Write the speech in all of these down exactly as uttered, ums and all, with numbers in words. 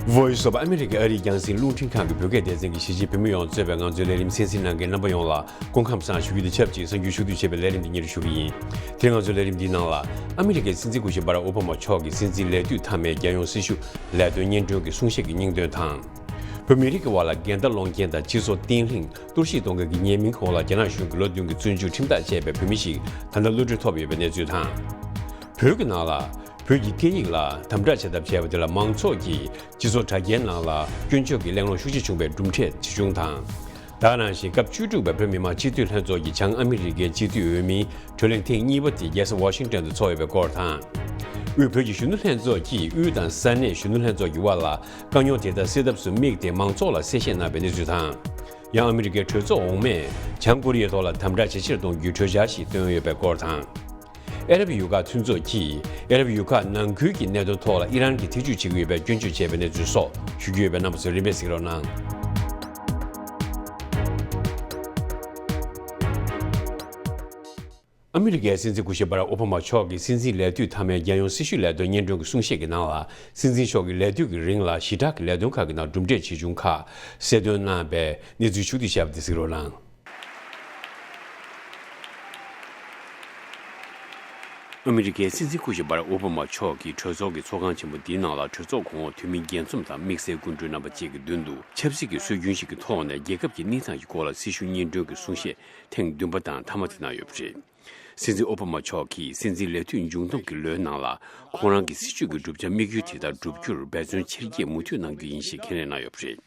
Voice of America ཨ་རིའི་རྒྱང་སྲིང་རླུང་འཕྲིན་ཁང་གི་བོད་སྐད་སྡེ་ཚན་གྱིས་གཞིས་བྱེས་བོད་མི་ཡོངས་གཙོས་པའི་ང་ཚོའི་ལས་རིམ་གསན་གཟིགས་གནང་མཁན་རྣམ་པ་ཡོངས་ལ་སྐུ་ཁམས་བཟང་ཞུ་རྒྱུ་དང་ཆབས་ཅིག་གསར་འགྱུར་ཕྱོགས་བསྡུས་བྱས་པའི་ལས་རིམ་འདི་སྙན་སྒྲོན་ཞུ་གི་ཡིན། དེ་རིང་ང་ཚོའི་ལས་རིམ་འདིའི་ནང་ལ་ཨ་མི་རི་ཀའི་སྲིད་འཛིན་སྐུ་ཞབས་བྷ་རག་ཨོ་བྷ་མ་མཆོག་གིས་སྲིད་འཛིན་ལས་དུས་མཐའ་མའི་རྒྱལ་ཡོངས་སྲི་ཞུ་ལས་དོན་སྙན་སྒྲོན་གྱི་གསུང་བཤད་ཀྱི་སྙིང་དོན་དང་། བོད་མི་རིགས་ཀྱི་དབར་ལ་འགལ་ཟླ་སློང་མཁན་དང་སྤྱི་ཚོགས་བརྟན་ལྷིང་གཏོར་བཤིག་གཏོང་མཁན་གྱི་ཉེས་མིང་གི་འོག་ལ་རྒྱ་ནག་གཞུང་གིས་ལོ་བདུན་གྱི་བཙོན་འཇུག་ཁྲིམས་ཐག་བཅད་པའི་བོད་མི་ཞིག་ད་ལྟ་གློད་གྲོལ་ཐོབ་ཡོད་པའི་གནས་ཚུལ་དང་། བོད་ཀྱི་ནང་ལ་བོད་ཀྱི་སྐད་ཡིག་ལ་དམ་དྲག་བྱེད་ཐབས་བྱས་པ་དེ་ལ་མང་ཚོགས་ཀྱིས་སྤྱི་ཚོགས་དྲ་རྒྱའི་ནང་ལ་སྐྱོན་བརྗོད་ཀྱི་གླེང་སློང་ཤུགས་ཆེ་བྱུང་བའི་གྲུབ་འབྲས་ཇི་བྱུང་དང་། ད་ག་ནང་བཞིན་སྐབས་བཅུ་དྲུག་པའི་བོད་མི་མང་སྤྱི་འཐུས་ལྷན་ཚོགས་ཀྱི་བྱང་ཨ་མི་རི་ཀའི་སྤྱི་འཐུས་འོས་མིའི་གྲོས་གླེང་ཐེངས་གཉིས་པ་དེ་རྒྱལ་ས་ཝ་ཤིང་ཏོན་དུ་འཚོགས་ཡོད་པའི་སྐོར་དང་། དབུས་བོད་ཀྱི་གཞོན་ནུ་ལྷན་ཚོགས་ཀྱིས་དབུས་དང་ས་གནས་གཞོན་ནུ་ལྷན་ཚོགས་ཀྱི་དབར་ལ་དཀའ་རྙོག་དེ་དག་སེལ་ཐབས་སུ་དམིགས་ཏེ་མང་ཚོགས་ལ་གསལ་བཤད་གནང་བའི་གནས་ཚུལ་དང་། ཡང་ཨ་མི་རི་ཀའི་གྲོས་ཚོགས་འོག་མས་བྱང་ཀོ་རི་ཡའི་ཐོག་ལ་དམ་དྲག་ཇེ་ཆེར་གཏོང་རྒྱུའི་གྲོས་འཆར་ཞིག་བཏོན་ཡོད་པའི་སྐོར་དང་། ཨ་རབ་ཡུལ་ཁག་མཐུན་ཚོགས་ཀྱིས་ཨ་རབ་ཡུལ་ཁག་ནང་ཁུལ་གྱི་གནད་དོན་ཐོག་ལ་ཨི་རན་གྱིས་ཐེ་ཇུས་བྱེད་ཀྱི་ཡོད་པའི་སྐྱོན་བརྗོད་བྱས་པའི་གནས་ཚུལ་སོགས་ཞུ་རྒྱུ་ཡོད་པས། རྣམ་པ་ཚོས་རིམ་པས་གཟིགས་རོགས་གནང་། ཨ་མི་རི་ཀའི་སྲིད་འཛིན་སྐུ་ཞབས་བྷ་རག་ཨོ་བྷ་མ་མཆོག་གིས་སྲིད་འཛིན་ལས་དུས་མཐའ་མའི་རྒྱལ་ཡོངས་སྲི་ཞུ་ལས་དོན་སྙན་སྒྲོན་གྱི་གསུང་བཤད་ཀྱི་ནང་ལ། སྲིད་འཛིན་མཆོག་གིས་ལས་དུས་ཀྱི་རིང་ལ་ཞི་དྲག་གི་ལས་དོན་ཁག་གི་ནང་གྲུབ་འབྲས་ཇི་བྱུང་ཁག་གསལ་སྟོན་གནང་བའི་གནས་ཚུལ་ཕྱོགས་བསྡུས་བྱས་པ་དེ་གཟིགས་རོགས་གནང་། ཨ་མི་རི་ཀའི་སྲིད་འཛིན་སྐུ་ཞབས་བྷ་རག་ཨོ་བྷ་མ་མཆོག་གིས་གྲོས་ཚོགས་ཀྱི་ཚོགས་ཁང་ཆེན་པོ་འདིའི་ནང་ལ་གྲོས་ཚོགས་གོང་འོག་འཐུས་མི་རྒྱས་འཛོམས་དང་དམིགས་བསལ་སྐུ་མགྲོན་རྣམ་པ་བཅས་ཀྱི་མདུན་དུ་ཆབ་སྲིད་ཀྱི་སྲོལ་རྒྱུན་ཞིག་གི་ཐོག་ནས་རྒྱལ་ཁབ་ཀྱི་གནས་སྟངས་ཀྱི་སྐོར་ལ་སྲི་ཞུ་སྙན་སྒྲོན་གྱི་གསུང་བཤད་ཐེངས་བདུན་པ་དང་མཐའ་མ་དེ་གནང་ཡོད་པ་རེད། སྲིད་འཛིན་ཨོ་བྷ་མ་མཆོག་གིས་སྲིད་འཛིན་ལས་དུས་མཇུག་བསྡོམས་ཀྱི་ལོའི་ནང་ལ་ཁོང་རང་གི་སྲིད་བྱུས་ཀྱི་བསྒྲུབ་བྱ་དམིགས་ཡུལ་དེ་དག་བསྒྲུབ་རྒྱུར་འབད་བརྩོན་ཆེར་སྐྱེད་མུ་མཐུད་གནང་རྒྱུ་ཡིན་ཞེས་ཁས་ལེན་གནང་ཡོད་པ་རེད།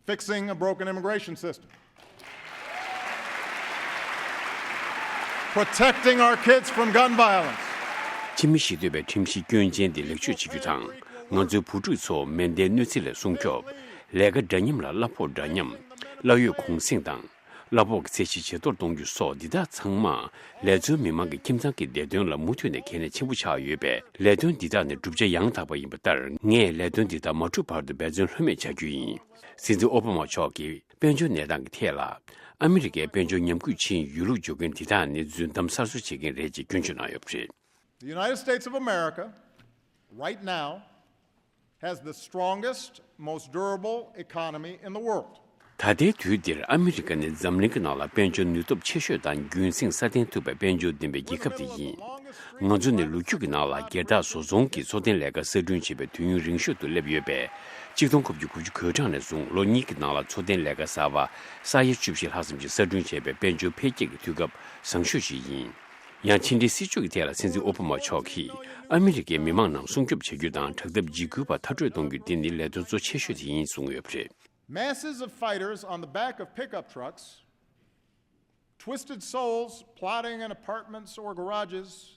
Fixing a broken immigration system. Protecting our kids from gun violence. ཕྱི་མི་ཞི་གཏོད་པའི་ཁྲིམས་གཞི་སྐྱོན་ཅན་དེ་ལེགས་བཅོས་བྱེད་རྒྱུ་དང་། ང་ཚོའི་བུ་ཕྲུག་ཚོ་མེ་མདའི་གནོད་འཚེ་ལས་སྲུང་སྐྱོབ། ལས་ཀ་འདྲ་མཉམ་ལ་གླ་ཕོགས་འདྲ་མཉམ། གླ་ཡོད་གུང་གསེང་དང་། གླ་ཕོགས་ཀྱི་ཚད་གཞི་ཇེ་མཐོར་གཏོང་རྒྱུ་སོགས་འདི་དག་ཚང་མ་ལས་བརྩོན་མི་མང་གི་ཁྱིམ་ཚང་གི་བདེ་དོན་ལ་མུ་མཐུད་ནས་གལ་གནད་ཆེན་པོ་ཆགས་ཡོད་པས། ལས་དོན་འདི་དག་ནི་བསྒྲུབ་བྱ་ཡང་དག་པ་ཡིན་པ་ལྟར། ངས་ལས་དོན་འདི་དག་མ་གྲུབ་བར་དུ་འབད་བརྩོན་ལྷོད་མེད་བྱ་རྒྱུ་ཡིན། སྲིད་འཛིན་ཨོ་བྷ་མ་མཆོག་གིས་དཔལ་འབྱོར་གནས་སྟངས་ཀྱི་ཐད་ལ། ཨ་མི་རི་ཀའི་དཔལ་འབྱོར་ཉམས་རྒུད་ཕྱིན་ཡོད་ལུགས་བརྗོད་མཁན་འདི་དག་ནི་རྫུན་གཏམ་གསར་བཟོ་བྱེད་མཁན་རེད་ཅེས་སྐྱོན་བརྗོད་གནང་ཡོད་པ་རེད། The United States of America, right now, has the strongest, most durable economy in the world. ད་ལྟའི་དུས་འདིར་ཨ་མི་རི་ཀ་ནི་འཛམ་གླིང་གི་ནང་ལ་དཔལ་འབྱོར་ནུས་སྟོབས་ཆེ་ཤོས་དང་རྒྱུན་སྲིང་སྲ་བརྟན་ཐུབ་པའི་དཔལ་འབྱོར་ལྡན་པའི་རྒྱལ་ཁབ་དེ་ཡིན། ང་ཚོ་ནི་ལོ་རྒྱུས་ཀྱི་ནང་ལ་སྒེར་བདག་བཟོ་ཚོང་གི་འཚོ་རྟེན་ལས་ཀ་གསར་སྐྲུན་བྱེད་པའི་དུས་ཡུན་རིང་ཤོས་སུ་སླེབས་ཡོད་པས། ཆིག་སྟོང་དགུ་བརྒྱ་དགུ་བཅུ་གོ་གྲངས་ནས་བཟུང་ལོ་གཉིས་ཀྱི་ནང་ལ་འཚོ་རྟེན་ལས་ཀ་གསར་པ་ས་ཡ་བཅུ་བཞི་ལྷག་ཙམ་ཞིག་གསར་སྐྲུན་བྱས་པའི་དཔལ་འབྱོར་འཕེལ་རྒྱས་ཀྱི་དུས་སྐབས་བཟང་ཤོས་ཤིག་ཡིན། ཡང་ཕྱི་འབྲེལ་སྲིད་ཇུས་ཀྱི་ཐད་ལ་སྲིད་འཛིན་ཨོ་བྷ་མ་མཆོག་གིས་ཨ་མི་རི་ཀའི་མི་མང་རྣམས་སྲུང་སྐྱོབ་བྱ་རྒྱུ་དང་དྲག་འཐབ་འཇིགས་སྐུལ་བར་མཐར་སྐྲོད་གཏོང་རྒྱུ་དེ་ནི་ལས་དོན་གཙོ་ཆེ་ཤོས་དེ་ཡིན་གསུངས་ཡོད་པ་རེད། Masses of fighters on the back of pickup trucks, twisted souls plotting in apartments or garages,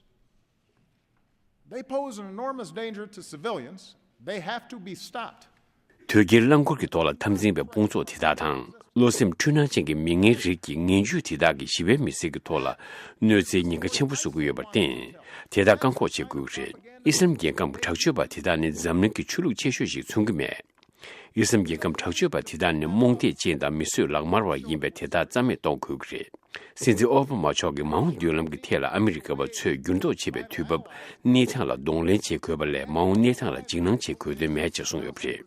they pose an enormous danger to civilians. They have to be stopped. དོལ་རྒྱལ་རླངས་འཁོར་གྱི་ཐོག་ལ་འཐབ་འཛིང་བའི་དཔུང་ཚོགས་དེ་དག་དང་། བློ་སེམས་འཁྲུལ་སྣང་ཅན་གྱི་མི་ངན་རིགས་ཀྱི་ངན་ཇུས་དེ་དག་གིས་ཞི་བའི་མི་སེར་གྱི་ཐོག་ལ་གནོད་འཚེའི་ཉེན་ཁ་ཆེན་པོ་བཟོ་གི་ཡོད་པར་བརྟེན། དེ་དག་བཀག་འགོག་བྱེད་དགོས་ཀྱི་རེད། ཨི་སི་ལམ་རྒྱལ་ཁམས་དྲག་སྤྱོད་པ་དེ་དག་ནི་འཛམ་གླིང་གི་ཆོས་ལུགས་ཆེ་ཤོས་ཤིག་མཚོན་གྱི་མེད། ཨི་སི་ལམ་རྒྱལ་ཁམས་དྲག་སྤྱོད་པ་དེ་དག་ནི་རྨོངས་དད་ཅན་དང་མི་གསོད་ལག་དམར་བ་ཡིན་པས། དེ་དག་རྩ་མེད་གཏོང་དགོས་ཀྱི་རེད། སྲིད་འཛིན་ཨོ་བྷ་མ་མཆོག་གིས་མ་འོངས་མདུན་ལམ་གྱི་ཐད་ལ་ཨ་མི་རི་ཀ་བ་ཚོས་འགྱུར་ལྡོག་ཆེ་བའི་དུས་བབ་གནས་སྟངས་ལ་གདོང་ལེན་བྱེད་དགོས་པ་ལས། མ་འོངས་གནས་སྟངས་ལ་འཇིགས་སྣང་བྱེད་དགོས་དོན་མེད་ཅེས་གསུངས་ཡོད་པ་རེད།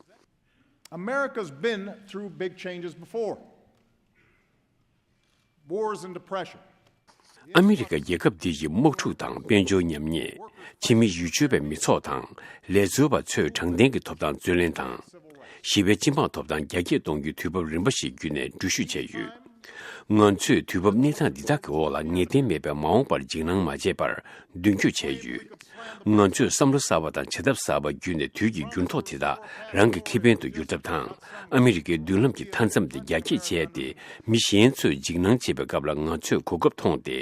America's been through big changes before. Wars and depression. ཨ་མི་རི་ཀ་རྒྱལ་ཁབ་འདི་ཡི་དམག་འཁྲུག་དང་དཔལ་འབྱོར་ཉམས་ཉེས། ཕྱི་མི་ཡུལ་ཆོས་པའི་མི་ཚོགས་དང་ལས་བཟོ་བ་ཚོས་དྲང་བདེན་གྱི་ཐོབ་ཐང་རྩོད་ལེན་དང་། ཞི་བའི་སྤྱི་འབངས་ཐོབ་ཐང་རྒྱ་སྐྱེད་གཏོང་རྒྱུའི་དུས་བབ་རིམ་པ་ཞིག་བརྒྱུད་ནས་འགྲུལ་བཞུད་བྱས་ཡོད། ང་ཚོས་དུས་བབ་གནས་སྟངས་འདི་དག་གི་འོག་ལ་ངེས་གཏན་མེད་པའི་མ་འོངས་པར་འཇིགས་སྣང་མ་བྱས་པར་མདུན་སྐྱོད་བྱས་ཡོད། ང་ཚོས་བསམ་བློ་གསར་བ་དང་བྱ་ཐབས་གསར་བ་བརྒྱུད་ནས་དུས་ཀྱི་འགྱུར་ལྡོག་དེ་དག་རང་གི་ཁེ་ཕན་དུ་བསྒྱུར་ཐབས་དང་། ཨ་མི་རི་ཀའི་མདུན་ལམ་གྱི་མཐའ་མཚམས་དེ་རྒྱ་སྐྱེད་བྱས་ཏེ། མི་གཞན་ཚོས་འཇིགས་སྣང་བྱེད་པའི་སྐབས་ལ་ང་ཚོས་གོ་སྐབས་མཐོང་སྟེ།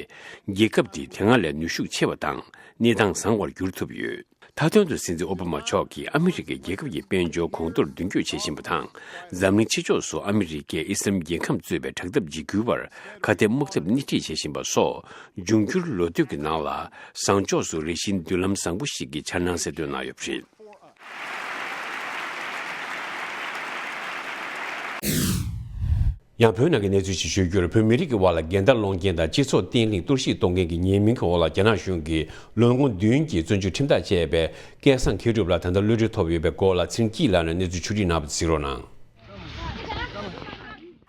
རྒྱལ་ཁབ་འདི་དེ་སྔ་ལས་ནུས་ཤུགས་ཆེ་བ་དང་གནས་སྟངས་བཟང་བར་བསྒྱུར་ཐུབ་ཡོད། མཐའ་དོན་དུ་སྲིད་འཛིན་ཨོ་བྷ་མ་མཆོག་གིས་ཨ་མི་རི་ཀའི་རྒྱལ་ཁབ་ཀྱི་དཔལ་འབྱོར་གོང་མཐོར་མདུན་སྐྱོད་བྱེད་བཞིན་པ་དང་། འཛམ་གླིང་ཕྱི་ཕྱོགས་སུ་ཨ་མི་རི་ཀས་ཨི་སི་ལམ་རྒྱལ་ཁམས་གཙོས་པའི་དྲག་འཐབ་འཇིགས་སྐུལ་བར་ཁ་གཏད་དམག་འཐབ་སྣེ་ཁྲིད་བྱེད་བཞིན་པ་སོགས། འབྱུང་འགྱུར་ལོ་སྟོད་ཀྱི་ནང་ལ་བཟང་ཕྱོགས་སུ་རེ་བཞིན་མདུན་ལམ་བཟང་པོ་ཞིག་གི་འཆར་སྣང་གསལ་སྟོན་གནང་ཡོད་པ་རེད། ཡང་བོད་ནང་གི་གནས་ཚུལ་ཞིག་ཞུ་རྒྱུར། བོད་མི་རིགས་ཀྱི་དབར་ལ་འགལ་ཟླ་སློང་མཁན་དང་སྤྱི་ཚོགས་བརྟན་ལྷིང་གཏོར་བཤིག་གཏོང་མཁན་གྱི་ཉེས་མིང་གི་འོག་ལ་རྒྱ་ནག་གཞུང་གིས་ལོ་ངོ་བདུན་གྱི་བཙོན་འཇུག་ཁྲིམས་ཐག་བཅད་པའི་སྐལ་བཟང་མཁས་གྲུབ་ལགས་ད་ལྟ་གློད་གྲོལ་ཐོབ་ཡོད་པའི་སྐོར་ལ་ཚེ་རིང་སྐྱིད་ལགས་ནས་གནས་ཚུལ་ཕྱོགས་སྒྲིག་གནང་བ་དེ་གཟིགས་རོགས་གནང་།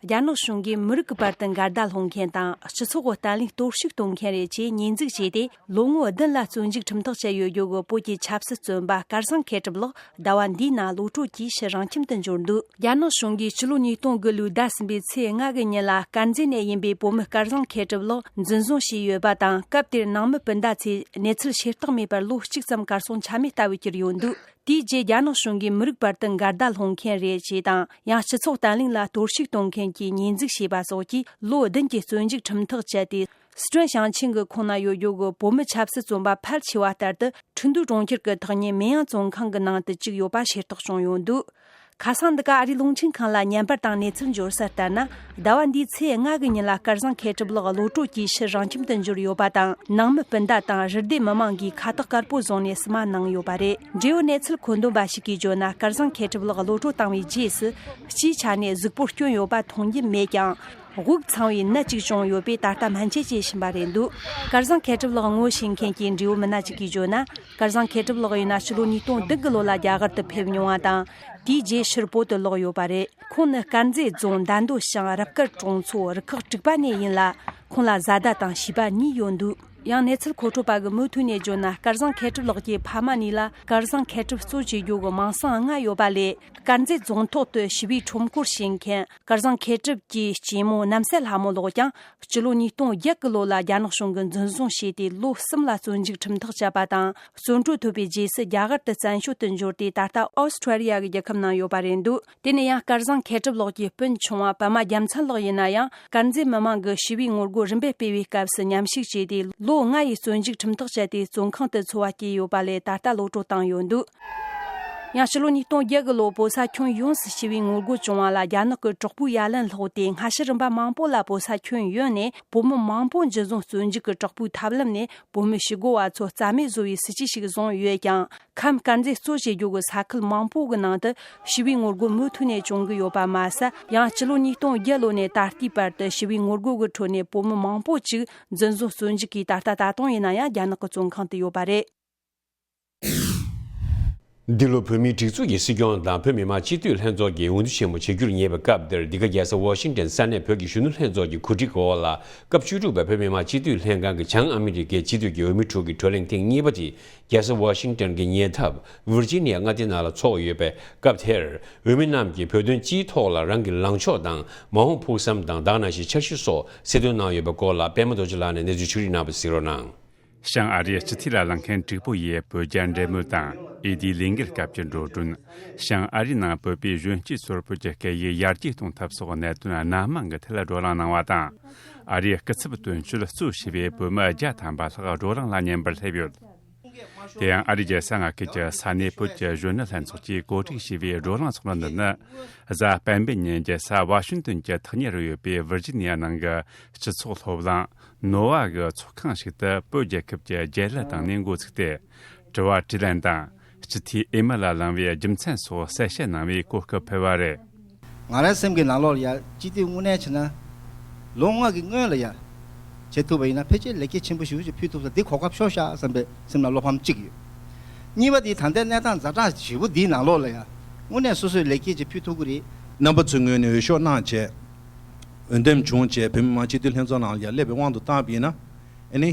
རྒྱ་ནག་གཞུང་གིས་མི་རིགས་ཀྱི་བར་དུ་འགལ་ཟླ་སློང་མཁན་དང་སྤྱི་ཚོགས་ཀྱི་བརྟན་ལྷིང་གཏོར་བཤིག་གཏོང་མཁན་རེད་ཅེས་ཉེས་འཛུགས་བྱས་ཏེ། ལོ་ངོ་བདུན་ལ་བཙོན་འཇུག་ཁྲིམས་ཐག་བཅད་ཡོད་རྒྱུ་གི་བོད་ཀྱི་ཆབ་སྲིད་བཙོན་པ་སྐལ་བཟང་མཁས་གྲུབ་ལགས་ཟླ་བ་འདིའི་ནང་གློད་གྲོལ་གྱིས་ཕྱིར་རང་ཁྱིམ་དུ་འབྱོར་འདུག་རྒྱ་ནག་གཞུང་གིས་ཕྱི་ལོ་ཉིས་སྟོང་དགུ་ལོའི་ཟླ་གསུམ་པའི་ཚེས་ལྔ་གི་ཉིན་ལ་དཀར་མཛེས་ནས་ཡིན་པའི་བོད་མི་སྐལ་བཟང་མཁས་གྲུབ་ལགས་འཛིན་བཟུང་བྱས་ཡོད་པ་དང་། སྐབས་དེར་ནང་མི་སྤུན་ཟླ་ཚོས་གནས་ཚུལ་ཤེས་རྟོགས་མེད་པར་ལོ་གཅིག་ཙམ་གར་སོང་ཆ་མེད་ལྟ་བུ་གྱུར་ཡོད་འདུག་དེའི་རྗེས་རྒྱ་ནག་གཞུང་གིས་མི་རིགས་བར་དུ་འགལ་ཟླ་སློང་མཁན་རེད་ཅེས་དང་། ཡང་སྤྱི་ཚོགས་བརྟན་ལྷིང་ལ་གཏོར་བཤིག་གཏོང་མཁན་གྱི་ཉེས་འཛུགས་བྱས་པ་སོགས་ཀྱིས་ལོ་བདུན་གྱི་བཙོན་འཇུག་ཁྲིམས་ཐག་བཅད་དེ། སི་ཁྲོན་ཞིང་ཆེན་གྱི་ཁོངས་ན་ཡོད་རྒྱུ་གི་བོད་མི་ཆབ་སྲིད་བཙོན་པ་ཕལ་ཆེ་བ་ལྟར་དུ། ཁྲིན་ཏུའུ་གྲོང་ཁྱེར་གྱི་ཐག་ཉེ་མེ་ཡང་བཙོན་ཁང་གི་ནང་དུ་བཅུག་ཡོད་པ་ཤེས་རྟོགས་བྱུང་ཡོད་འདུག་ཁ་སང་འདི་ག་ཨ་རིའི་རླུང་འཕྲིན་ཁང་ལ་བརྙན་པར་དང་གནས་ཚུལ་འབྱོར་ས་ལྟར་ན། ཟླ་བ་འདིའི་ཚེས་ལྔ་གི་ཉིན་ལ་སྐལ་བཟང་མཁས་གྲུབ་ལགས་གློད་གྲོལ་གྱིས་ཕྱིར་རང་ཁྱིམ་དུ་འབྱོར་ཡོད་པ་དང་། ནང་མི་སྤུན་ཟླ་དང་རུ་སྡེ་མི་མང་གིས་ཁ་བཏགས་དཀར་པོ་བཟུང་ནས་བསུ་མ་གནང་ཡོད་པ་རེད། འབྲེལ་ཡོད་གནས་ཚུལ་མཁོ་འདོན་པ་ཞིག་གིས་བརྗོད་ན། སྐལ་བཟང་མཁས་གྲུབ་ལགས་གློད་གྲོལ་བཏང་བའི་རྗེས་སུ། སྤྱིའི་ཆ་ནས་གཟུགས་པོར་སྐྱོན་ཡོད་པ་མཐོང་རྒྱུ་མེད་ཀྱང་། དབུགས་འཚང་བའི་ནད་ཅིག་བྱུང་ཡོད་པས་ད་ལྟ་སྨན་བཅོས་བྱེད་བཞིན་པ་རེད་འདུག་སྐལ་བཟང་མཁས་གྲུབ་ལགས་ངོ་ཤེས་མཁན་གྱི་འབྲེལ་ཡོད་མི་སྣ་གཅིག་གིས་བརྗོད་ན། སྐལ་བཟང་མཁས་གྲུབ་ལགས་ཡིན་ན་ཕྱི་ལོ་ཉིས་སྟོང་བདུན་གྱི་ལོ་ལ་རྒྱ་གར་དུ་ཕེབས་མྱོང་བ་དང་། དེའི་རྗེས་ཕྱིར་བོད་དུ་ལོག་ཡོད་པ་རེད། ཁོང་ནི་དཀར་མཛེས་རྫོང་འདན་རྡོ་ཤང་རབ་དཀར་གྲོང་ཚོ་རུ་ཁག་དྲུག་པ་ནས་ཡིན་ལ། ཁོང་ལ་བཟའ་ཟླ་དང་བྱིས་པ་གཉིས་ཡོད་འདུག་ཡང་གནས་ཚུལ་མཁོ་སྤྲོད་པ་གིས་མུ་མཐུད་ནས་བརྗོད་ན། སྐལ་བཟང་མཁས་གྲུབ་ལགས་ཀྱི་ཕ་མ་གཉིས་ལ་སྐལ་བཟང་མཁས་གྲུབ་གཙོ་བྱེད་རྒྱུ་གི་མིང་སྲིང་ལྔ་ཡོད་པ་ལས། དཀར་མཛེས་རྫོང་ཐོག་ཏུ་ཞི་བའི་ཁྲོམ་སྐོར་བྱེད་མཁན་སྐལ་བཟང་མཁས་གྲུབ་ཀྱི་གཅེན་མོ་རྣམ་སྲས་ལྷ་མོ་ལགས་ཀྱང་། སྤྱི་ལོ་ཉིས་སྟོང་བརྒྱད་གི་ལོ་ལ་རྒྱ་ནག་གཞུང་གིས་འཛིན་བཟུང་བྱས་ཏེ། ལོ་གསུམ་ལ་བཙོན་འཇུག་ཁྲིམས་ཐག་བཅད་པ་དང་། བཙོན་གྲོལ་ཐོབ་པའི་རྗེས་སུ་རྒྱ་གར་དུ་བཙན་བྱོལ་དུ་འབྱོར་ཏེ། ད་ལྟ་ཨོ་སི་ཁྲུ་ལི་ཡ་གི་རྒྱལ་ཁབ་ནང་ཡོད་པ་རེད་འདུག་དེ་ནས་ཡང་སྐལ་བཟང་མཁས་གྲུབ་ལགས་ཀྱི་སྤུན་ཆུང་བ་པད་མ་རྒྱལ་མཚན་ལགས་ཡིན་ན་ཡང་། དཀར་མཛེས་མི་མང་གིས་ཞི་བའི་ངོ་རྒོལ་རིམ་པས་སྤེལ་བའི་སྐབས་སུ་མཉམ་ཞུགས་བྱས་ཏེ། ལོ་ལྔ་ཡི་བཙོན་འཇུག་ཁྲིམས་ཐག་བཅད་དེ། བཙོན་ཁང་དུ་འཚོ་བ་སྐྱེལ་ཡོད་པ་ལས། ད་ལྟ་གློད་གྲོལ་བཏང་ཡོད་འདུག་ཡང་ཕྱི་ལོ་ཉིས་སྟོང་བརྒྱད་གི་ལོ་བོད་ས་ཁྱོན་ཡོངས་སུ་ཞི་བའི་ངོ་རྒོལ་བྱུང་བ་ལ་རྒྱ་ནག་གི་དྲག་པོའི་ཡ་ལན་སློག་སྟེ། སྔ་ཕྱི་རིམ་པ་མང་པོ་ལ་བོད་ས་ཁྱོན་ཡོངས་ནས་བོད་མི་མང་པོ་འཇུ་བཟུང་བཙོན་འཇུག་གི་དྲག་པོའི་ཐབས་ལམ་ནས་བོད་མི་ཞི་རྒོལ་བ་ཚོ་རྩ་མེད་བཟོ་བའི་སྲིད་ཇུས་ཤིག་བཟུང་ཡོད་ཀྱང་། ཁམས་དཀར་མཛེས་གཙོ་བྱེད་རྒྱུ་གི་ས་ཁུལ་མང་པོ་གི་ནང་དུ་ཞི་བའི་ངོ་རྒོལ་མུ་མཐུད་ནས་བྱུང་གི་ཡོད་པ་མ་ཟད། ཡང་སྤྱི་ལོ་ཉིས་སྟོང་བརྒྱད་ལོ་ནས་ད་ལྟའི་བར་དུ་ཞི་བའི་ངོ་རྒོལ་གྱི་ཁྲོད་ནས་བོད་མི་མང་པོ་ཅིག་འཛིན་བཟུང་བཙོན་འཇུག་གིས། ད་ལྟ་ད་དུང་ཡིན་ན་ཡང་རྒྱ་ནག་གི་བཙོན་ཁང་དུ་ཡོད་པ་རེད། འདི་ལོ་བོད་མིའི་སྒྲིག་འཛུགས་ཀྱི་སྲིད་སྐྱོང་དང་བོད་མི་མང་སྤྱི་འཐུས་ལྷན་ཚོགས་ཀྱི་འོས་བསྡུ་ཆེན་མོ་བྱེད་རྒྱུར་ཉེ་བའི་སྐབས་འདིར། འདི་ག་རྒྱལ་ས་ཝ་ཤིང་ཏན་ས་གནས་བོད་ཀྱི་གཞོན་ནུ་ལྷན་ཚོགས་ཀྱི་གོ་སྒྲིག་འོག་ལ། སྐབས་བཅུ་དྲུག་པའི་བོད་མི་མང་སྤྱི་འཐུས་ལྷན་ཁང་གི་བྱང་ཨ་མི་རི་ཀའི་སྤྱི་འཐུས་ཀྱི་འོས་མི་དྲུག་གི་བགྲོ་གླེང་ཐེངས་གཉིས་པ་དེ། རྒྱལ་ས་ཝ་ཤིང་ཏན་གྱི་ཉེ་འདབས་ཝིར་ཇི་ནི་ཡ་མངའ་སྡེའི་ནང་ལ་འཚོགས་ཡོད་པའི་སྐབས་དེར། འོས་མི་རྣམས་ཀྱིས་བོད་དོན་སྤྱིའི་ཐོག་ལ་རང་གི་ལངས་ཕྱོགས་དང་། མ་འོངས་ཕུགས་བསམ་དང་། དེ་ནང་བཞིན་འཆར་གཞི་སོགས་གསལ་སྟོན་གནང་ཡོད་པའི་སྐོར་ལ། པད་མ་རྡོ་རྗེ་ལགས་ནས་གནས་ཚུལ་ཕྱོགས་སྒྲིག་གནང་བ་གཟིགས་རོགས་གནང་། བྱང་ཨ་རིའི་སྤྱི་འཐུས་ལ་ལངས་མཁན་དྲུག་པོ་ཡི་བོད་རྒྱ་འབྲེལ་མོལ་དང་། འོས་བསྡུའི་ལས་འགུལ་སྐབས་ཀྱི་འགྲོ་གྲོན། བྱང་ཨ་རིའི་ནང་བོད་པའི་གཞོན་སྐྱེས་ཚོར་བོད་ཀྱི་སྐད་ཡིག་ཡར་རྒྱས་གཏོང་ཐབས་སོགས་གནད་དོན་སྣ་མང་གི་ཐད་བགྲོ་གླེང་གནང་བ་དང་། ཨ་རིའི་སྐུ་ཚབ་དོན་གཅོད་གཙོ་བྱས་པའི་བོད་མི་བརྒྱ་ཐམ་པ་ལྷག་བགྲོ་གླེང་ལ་ཉན་པར་སླེབས་ཡོད། དེ་ཡང་ཨ་རིའི་རྒྱལ་ས་མངའ་ཁུལ་གྱི་ས་གནས་བོད་ཀྱི་གཞོན་ནུ་ལྷན་ཚོགས་ཀྱིས་གོ་སྒྲིག་བྱས་པའི་བགྲོ་གླེང་ཚོགས་འདུ་ནི། གཟའ་སྤེན་པའི་ཉིན་རྒྱལ་ས་ཝ་ཤིང་ཏོན་གྱི་ཐག་ཉེ་རུ་ཡོད་པའི་ཝིར་ཇི་ནི་ཡ་ནང་གི་སྤྱི་ཚོགས་སློབ་གླིང་ནོ་ཝ་གི་ཚོགས་ཁང་ཞིག་ཏུ་བོད་རྒྱལ་ཁབ་ཀྱི་རྒྱལ་གླུ་བཏང་ནས་འགོ་ཚུགས་ཏེ། དྲི་བ་དྲིས་ལན་དང་། སྤྱི་འཐུས་ཨེ་མ་ལ་ལང་བའི་རྒྱུ་མཚན་སོགས་གསལ་བཤད་གནང་བའི་གོ་སྐབས་ཕུལ་བ་རེད། ང་རའི་སེམས་ཀྱི་ནང་ལོགས་ལ་ཡ། སྤྱི་འཐུས་དངོས་གནས་བྱས་ན། ལོ་ལྔ་གི་སྔོན་ལ་ཡ། བྱེད་ཐུབ་པ་ཡིན་ན་ཕལ་ཆེར་ལེགས་སྐྱེས་ཆེན་པོ་ཞེ་པོ་ཅིག་ཕུལ་ཐུབ་ས་འདི་གོ་སྐབས་ཤོར་ཤག་བསམ་པའི་སེམས་ལ་བློ་ཕམ་གཅིག་ཡོད། གཉིས་པ་དེ་ད་ལྟའི་གནས་སྟངས་ཛ་དྲག་ཞེ་པོ་འདིའི་ནང་ལོགས་ལ་ཡ། དངོས་གནས་སོ་སོས་ལེགས་སྐྱེས་ཅིག་ཕུལ་ཐུབ་ཀྱི་རེད། རྣམ་པ་ཚོའི་ངོས་ནས་འོས་ཤོག་གནང་བྱས། འོས་འདེམས་བྱུང་བྱས་བོད་མི་མང་སྤྱི་འཐུས་ལྷན་ཚོགས་ནང་ལ་ཡ་སླེབས་པའི་དབང་དུ་བཏང་བ་ཡིན་ན། ཨ་ནི།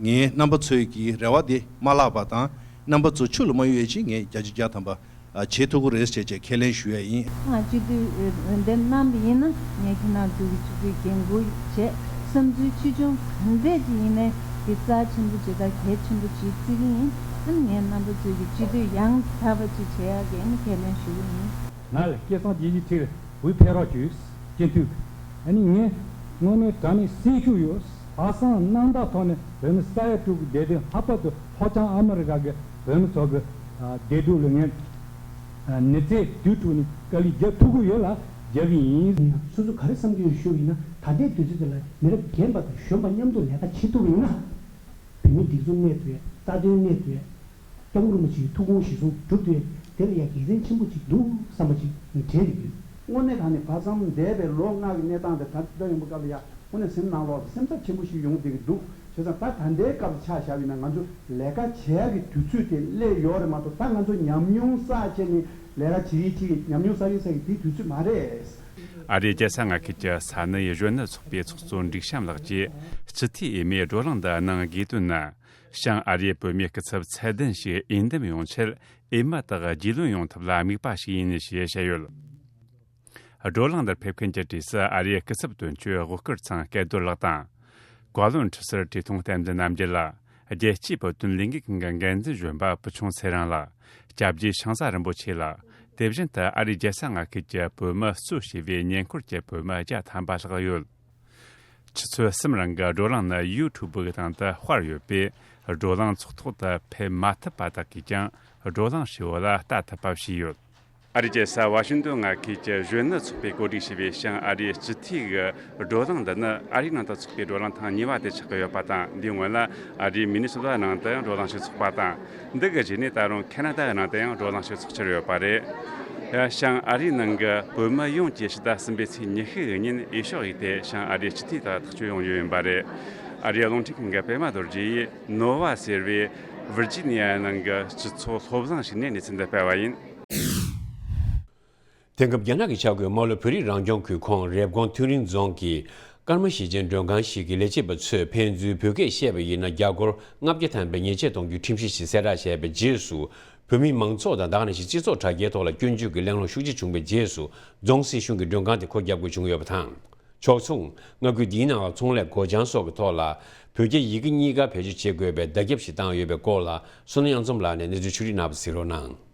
ངས་རྣམ་པ་ཚོའི་གི་རེ་བ་དེ་མ་བརླག་པ་དང་། རྣམ་པ་ཚོ་ཕྱུགས་ལ་མ་གཡུག་ཡས་ཅིག་ངས་བརྒྱ་ཆ་བརྒྱ་ཐམ་པ་བྱེད་ཐུབ་ཀྱི་རེད་ཟེར་བྱས་ཁས་ལེན་ཞུ་ཡ་ཡིན། ང་སྤྱི་འཐུས་འོས་འདེམས་གནང་བ་ཡིན་ན། ངས་ཁྱེད་རྣམ་ཚོའི་གི་ཆུ་ཚོད་འགན་འཁུར་བྱས། བསམ་ཚུལ་ཆེ་ཆུང་གང་འདྲས་ཅིག་ཡིན་ནའི་དེ་རྩ་ཆེན་པོ་ཅིག་དང་གལ་ཆེན་པོ་ཅིག་བརྩི་གི་ཡིན། ཨ་ནི་ངས་རྣམ་པ་ཚོའི་གི་སྤྱི་འཐུས་ཡང་དག་པ་ཅིག་བྱེད་ཡ་གི་ཨ་ནི་ཁས་ལེན་ཞུ་གི་ཡིན། ང་ལ་སྐལ་བཟང་རྒྱལ་གྱི་ཁྲིར་འོས་འཕེན་རོགས་བྱོས། སྤྱི་འཐུས། ཨ་ནི་ངས་དངོས་གནས་དྲང་གནས་སེམས་ཤུགས་ཡོད། ལྷག་བསམ་རྣམ་དག་ཐོག་ནས་བོད་མི་ས་ཡ་དྲུག་གི་བདེ་དོན། ལྷག་པར་དུ་ལྷོ་བྱང་ཨ་མི་རི་ཀ་གི་བོད་མི་ཚོ་གི་བདེ་སྡུག་ལ་ངས་ནུས་ཚད་དུས་དྲུག་ནས་དཀའ་ལས་རྒྱབ་ཐུབ་ཀྱི་ཡོད་ལ་རྒྱབ་ཀྱི་ཡིན། སོ་སོ་ག་རེ་བསམ་གྱི་ཡོད་ཞུ་བ་ཡིན་ན། ད་ལྟའི་དུས་ཚོད་འདི་ལ་མི་རབས་རྒན་པ་དང་གཞོན་པ་མཉམ་དུ་ལས་ཀ་བྱེད་ཐུབ་པ་ཡིན་ན། བོད་མིའི་སྒྲིག་འཛུགས་གནས་ཐུབ་ཡ། རྩ་དོན་གནས་ཐུབ་ཡ། སྐྱབས་མགོན་རིན་པོ་ཆེའི་ཐུགས་དགོངས་གཞིར་བཟུང་སྒྲུབ་ཐུབ་ཡ། དེ་ལ་ཡ་དགེ་མཚན་ཆེན་པོ་ཅིག་འདུག་བསམ་པ་ཅིག་ངས་དྲན་ཡོད། དངོས་གནས་དྲང་གནས་བར་མཚམས་འདས་པའི་ལོ་ལྔ་གི་གནས་སྟངས་དེ་ད་ལྟ་ཡོང་པའི་སྐབས་ལ་ཡ་དངོས་གནས་སེམས་ནང་ལོགས་སེམས་འཚབ་ཆེན་པོ་ཞིག་ཡོང་བསྡད་ཀྱི་འདུག་བྱས་ཙང་ད་ད་ལྟའི་སྐབས་ལ་ཆ་བཞག་པ་ཡིན་ན་ང་ཚོ་ལས་ཀ་བྱེད་ཡག་གི་དུས་ཚོད་དེ་སླེབས་ཡོད་རེད་མ་གཏོགས། ད་ང་ཚོ་ཉམས་མྱོང་བསགས་བྱས་ནས་ལས་ཀ་བྱེད་ཀྱི་བྱེད་ཀྱི་ཉམས་མྱོང་བསགས་ཀྱི་བསགས་ཀྱི་དེའི་དུས་ཚོད་མ་རེད། ཨ་རིའི་རྒྱལ་ས་མངའ་ཁུལ་གྱི་ས་གནས་གཞོན་ནུ་ཚོགས་པའི་ཚོགས་གཙོ་འབྲུག་བྱམས་ལགས་ཀྱིས་སྤྱི་འཐུས་འོས་མའི་བགྲོ་གླེང་འདི་གནང་དགོས་དོན་ནི། བྱང་ཨ་རིའི་བོད་མིའི་སྐུ་ཚབ་ཚད་ལྡན་ཞིག་འོས་འདེམས་ཡོང་ཆེད་འོས་མི་དག་རྒྱུས་ལོན་ཡོང་ཐབས་ལ་དམིགས་པ་ཞིག་ཡིན་ཞེས་བཤད་ཡོད། བགྲོ་གླེང་འདིར་ཕེབས་མཁན་གྱི་གྲས་སུ་ཨ་རིའི་སྐུ་ཚབ་དོན་གཅོད་དབུ་དཀར་ཚང་སྐལ་རྡོར་ལགས་དང་། བཀའ་བློན་ཁྲི་ཟུར་བཀྲས་མཐོང་བསྟན་འཛིན་རྣམ་རྒྱལ་ལགས། རྒྱལ་སྤྱིའི་བོད་དོན་ལས་འགུལ་ཁང་གི་འགན་འཛིན་གཞོན་པ་བུ་ཆུང་ཚེ་རིང་ལགས། སྐྱབས་རྗེ་ཤིང་བཟའ་རིན་པོ་ཆེ་ལགས། དེ་བཞིན་དུ་ཨ་རིའི་རྒྱལ་ས་མངའ་ཁུལ་གྱི་བོད་མི་གཙོས་བྱས་པའི་ཉེ་འཁོར་གྱི་བོད་མི་བརྒྱ་ཐམ་པ་ལྷག་ཡོད། ཆུ་ཚོད་གསུམ་རིང་གི་བགྲོ་གླེང་ནི་ཡུ་ཊུབ་གི་སྟེང་དུ་དཔར་ཡོད་པས། བགྲོ་གླེང་ཚོགས་ཐོག་ཏུ་ཕེབས་མ་ཐུབ་པ་དག་གིས་ཀྱང་བགྲོ་གླེང་ཧྲིལ་བོ་ལ་ལྟ་ཐུབ་པ་བྱས་ཡོད། ཨ་རིའི་རྒྱལ་ས་ཝ་ཤིང་ཏོན་མངའ་ཁུལ་གྱི་གཞོན་ནུ་ཚོགས་པས་གོ་སྒྲིག་བྱས་པའི་བྱང་ཨ་རིའི་སྤྱི་འཐུས་ཀྱི་བགྲོ་གླེང་འདི་ནི་ཨ་རིའི་ནང་དུ་ཚོགས་པའི་བགྲོ་གླེང་ཐེངས་གཉིས་པ་དེ་ཆགས་ཀྱི་ཡོད་པ་དང་། འདིའི་སྔོན་ལ་ཨ་རིའི་མི་ནི་སོ་ཏ་ནང་དུ་ཡང་བགྲོ་གླེང་ཞིག་ཚོགས་པ་དང་། འདི་གི་རྗེས་ནས་ད་རུང་ཁེ་ན་ཌ་ནང་དུ་ཡང་བགྲོ་གླེང་ཞིག་ཚོགས་འཆར་ཡོད་པ་རེད། བྱང་ཨ་རིའི་ནང་གི་བོད་མི་ཡོངས་ཀྱིས་ཕྱི་ཟླ་གསུམ་པའི་ཚེས་ཉི་ཤུ་གི་ཉིན་འོས་ཤོག་བྱས་ཏེ་བྱང་ཨ་རིའི་སྤྱི་འཐུས་དག་ཐག་གཅོད་ཡོང་རྒྱུ་ཡིན་པ་རེད། ཨ་རིའི་རླུང་འཕྲིན་ཁང་གི་པད་མ་རྡོ་རྗེ་ཡིས་ནོ་ཝ་ཟེར་བའི་ཝིར་ཇི་ནི་ཡ་ནང་གི་སྤྱི་ཚོགས་སློབ་གླིང་ཞིག་ནས་གནས་ཚུལ་འདི་སྤེལ་བ་ཡིན། དེང་སྐབས་རྒྱ་ནག་གིས་ཆགས་ཡོད་རྨ་ལྷོ་བོད་རིགས་རང་སྐྱོང་ཁུལ་ཁོངས་རེབ་གོང་ཐུན་རིན་རྫོང་གི་ཀརྨ་གཞིས་ཆེན་མགྲོན་ཁང་ཞིག་གི་ལས་བྱེད་པ་ཚོས་ཕན་ཚུན་བོད་སྐད་བཤད་པ་ཡིན་ན་རྒྱ་སྒོར་ལྔ་བརྒྱ་ཐམ་པའི་ཉེས་ཆད་གཏོང་རྒྱུའི་ཁྲིམས་གཞི་ཞིག་གསལ་བསྒྲགས་བྱས་པའི་རྗེས་སུ། བོད་མིའི་མང་ཚོགས་དང་ད་ག་ནང་བཞིན་སྤྱི་ཚོགས་དྲ་རྒྱའི་ཐོག་ལ་སྐྱོན་བརྗོད་ཀྱི་གླེང་སློང་ཤུགས་ཆེ་བྱུང་བའི་རྗེས་སུ། རྫོང་སྲིད་གཞུང་གིས་མགྲོན་ཁང་དེ་སྒོ་བརྒྱབ་དགོས་བྱུང་ཡོད་པ་དང་། ཕྱོགས་མཚུངས། མངའ་ཁུལ་འདིའི་ནང་ལ་ཚོང་ལས་སྒོ་བྱང་སོགས་ཀྱི་ཐོག་ལ་བོད་རྒྱ་ཡི་གེ་གཉིས་ཀ་བེད་སྤྱོད་བྱེད་དགོས་པའི་བརྡ་ཁྱབ་ཞིག་བཏང་ཡོད་པའི་སྐོར་ལ། བསོད་ནམས་གཡང་འཛོམས་ལགས་ནས་གནས་ཚུལ་ཕྱོགས་སྒྲིག་གནང་བ་གཟིགས་རོགས་གནང་།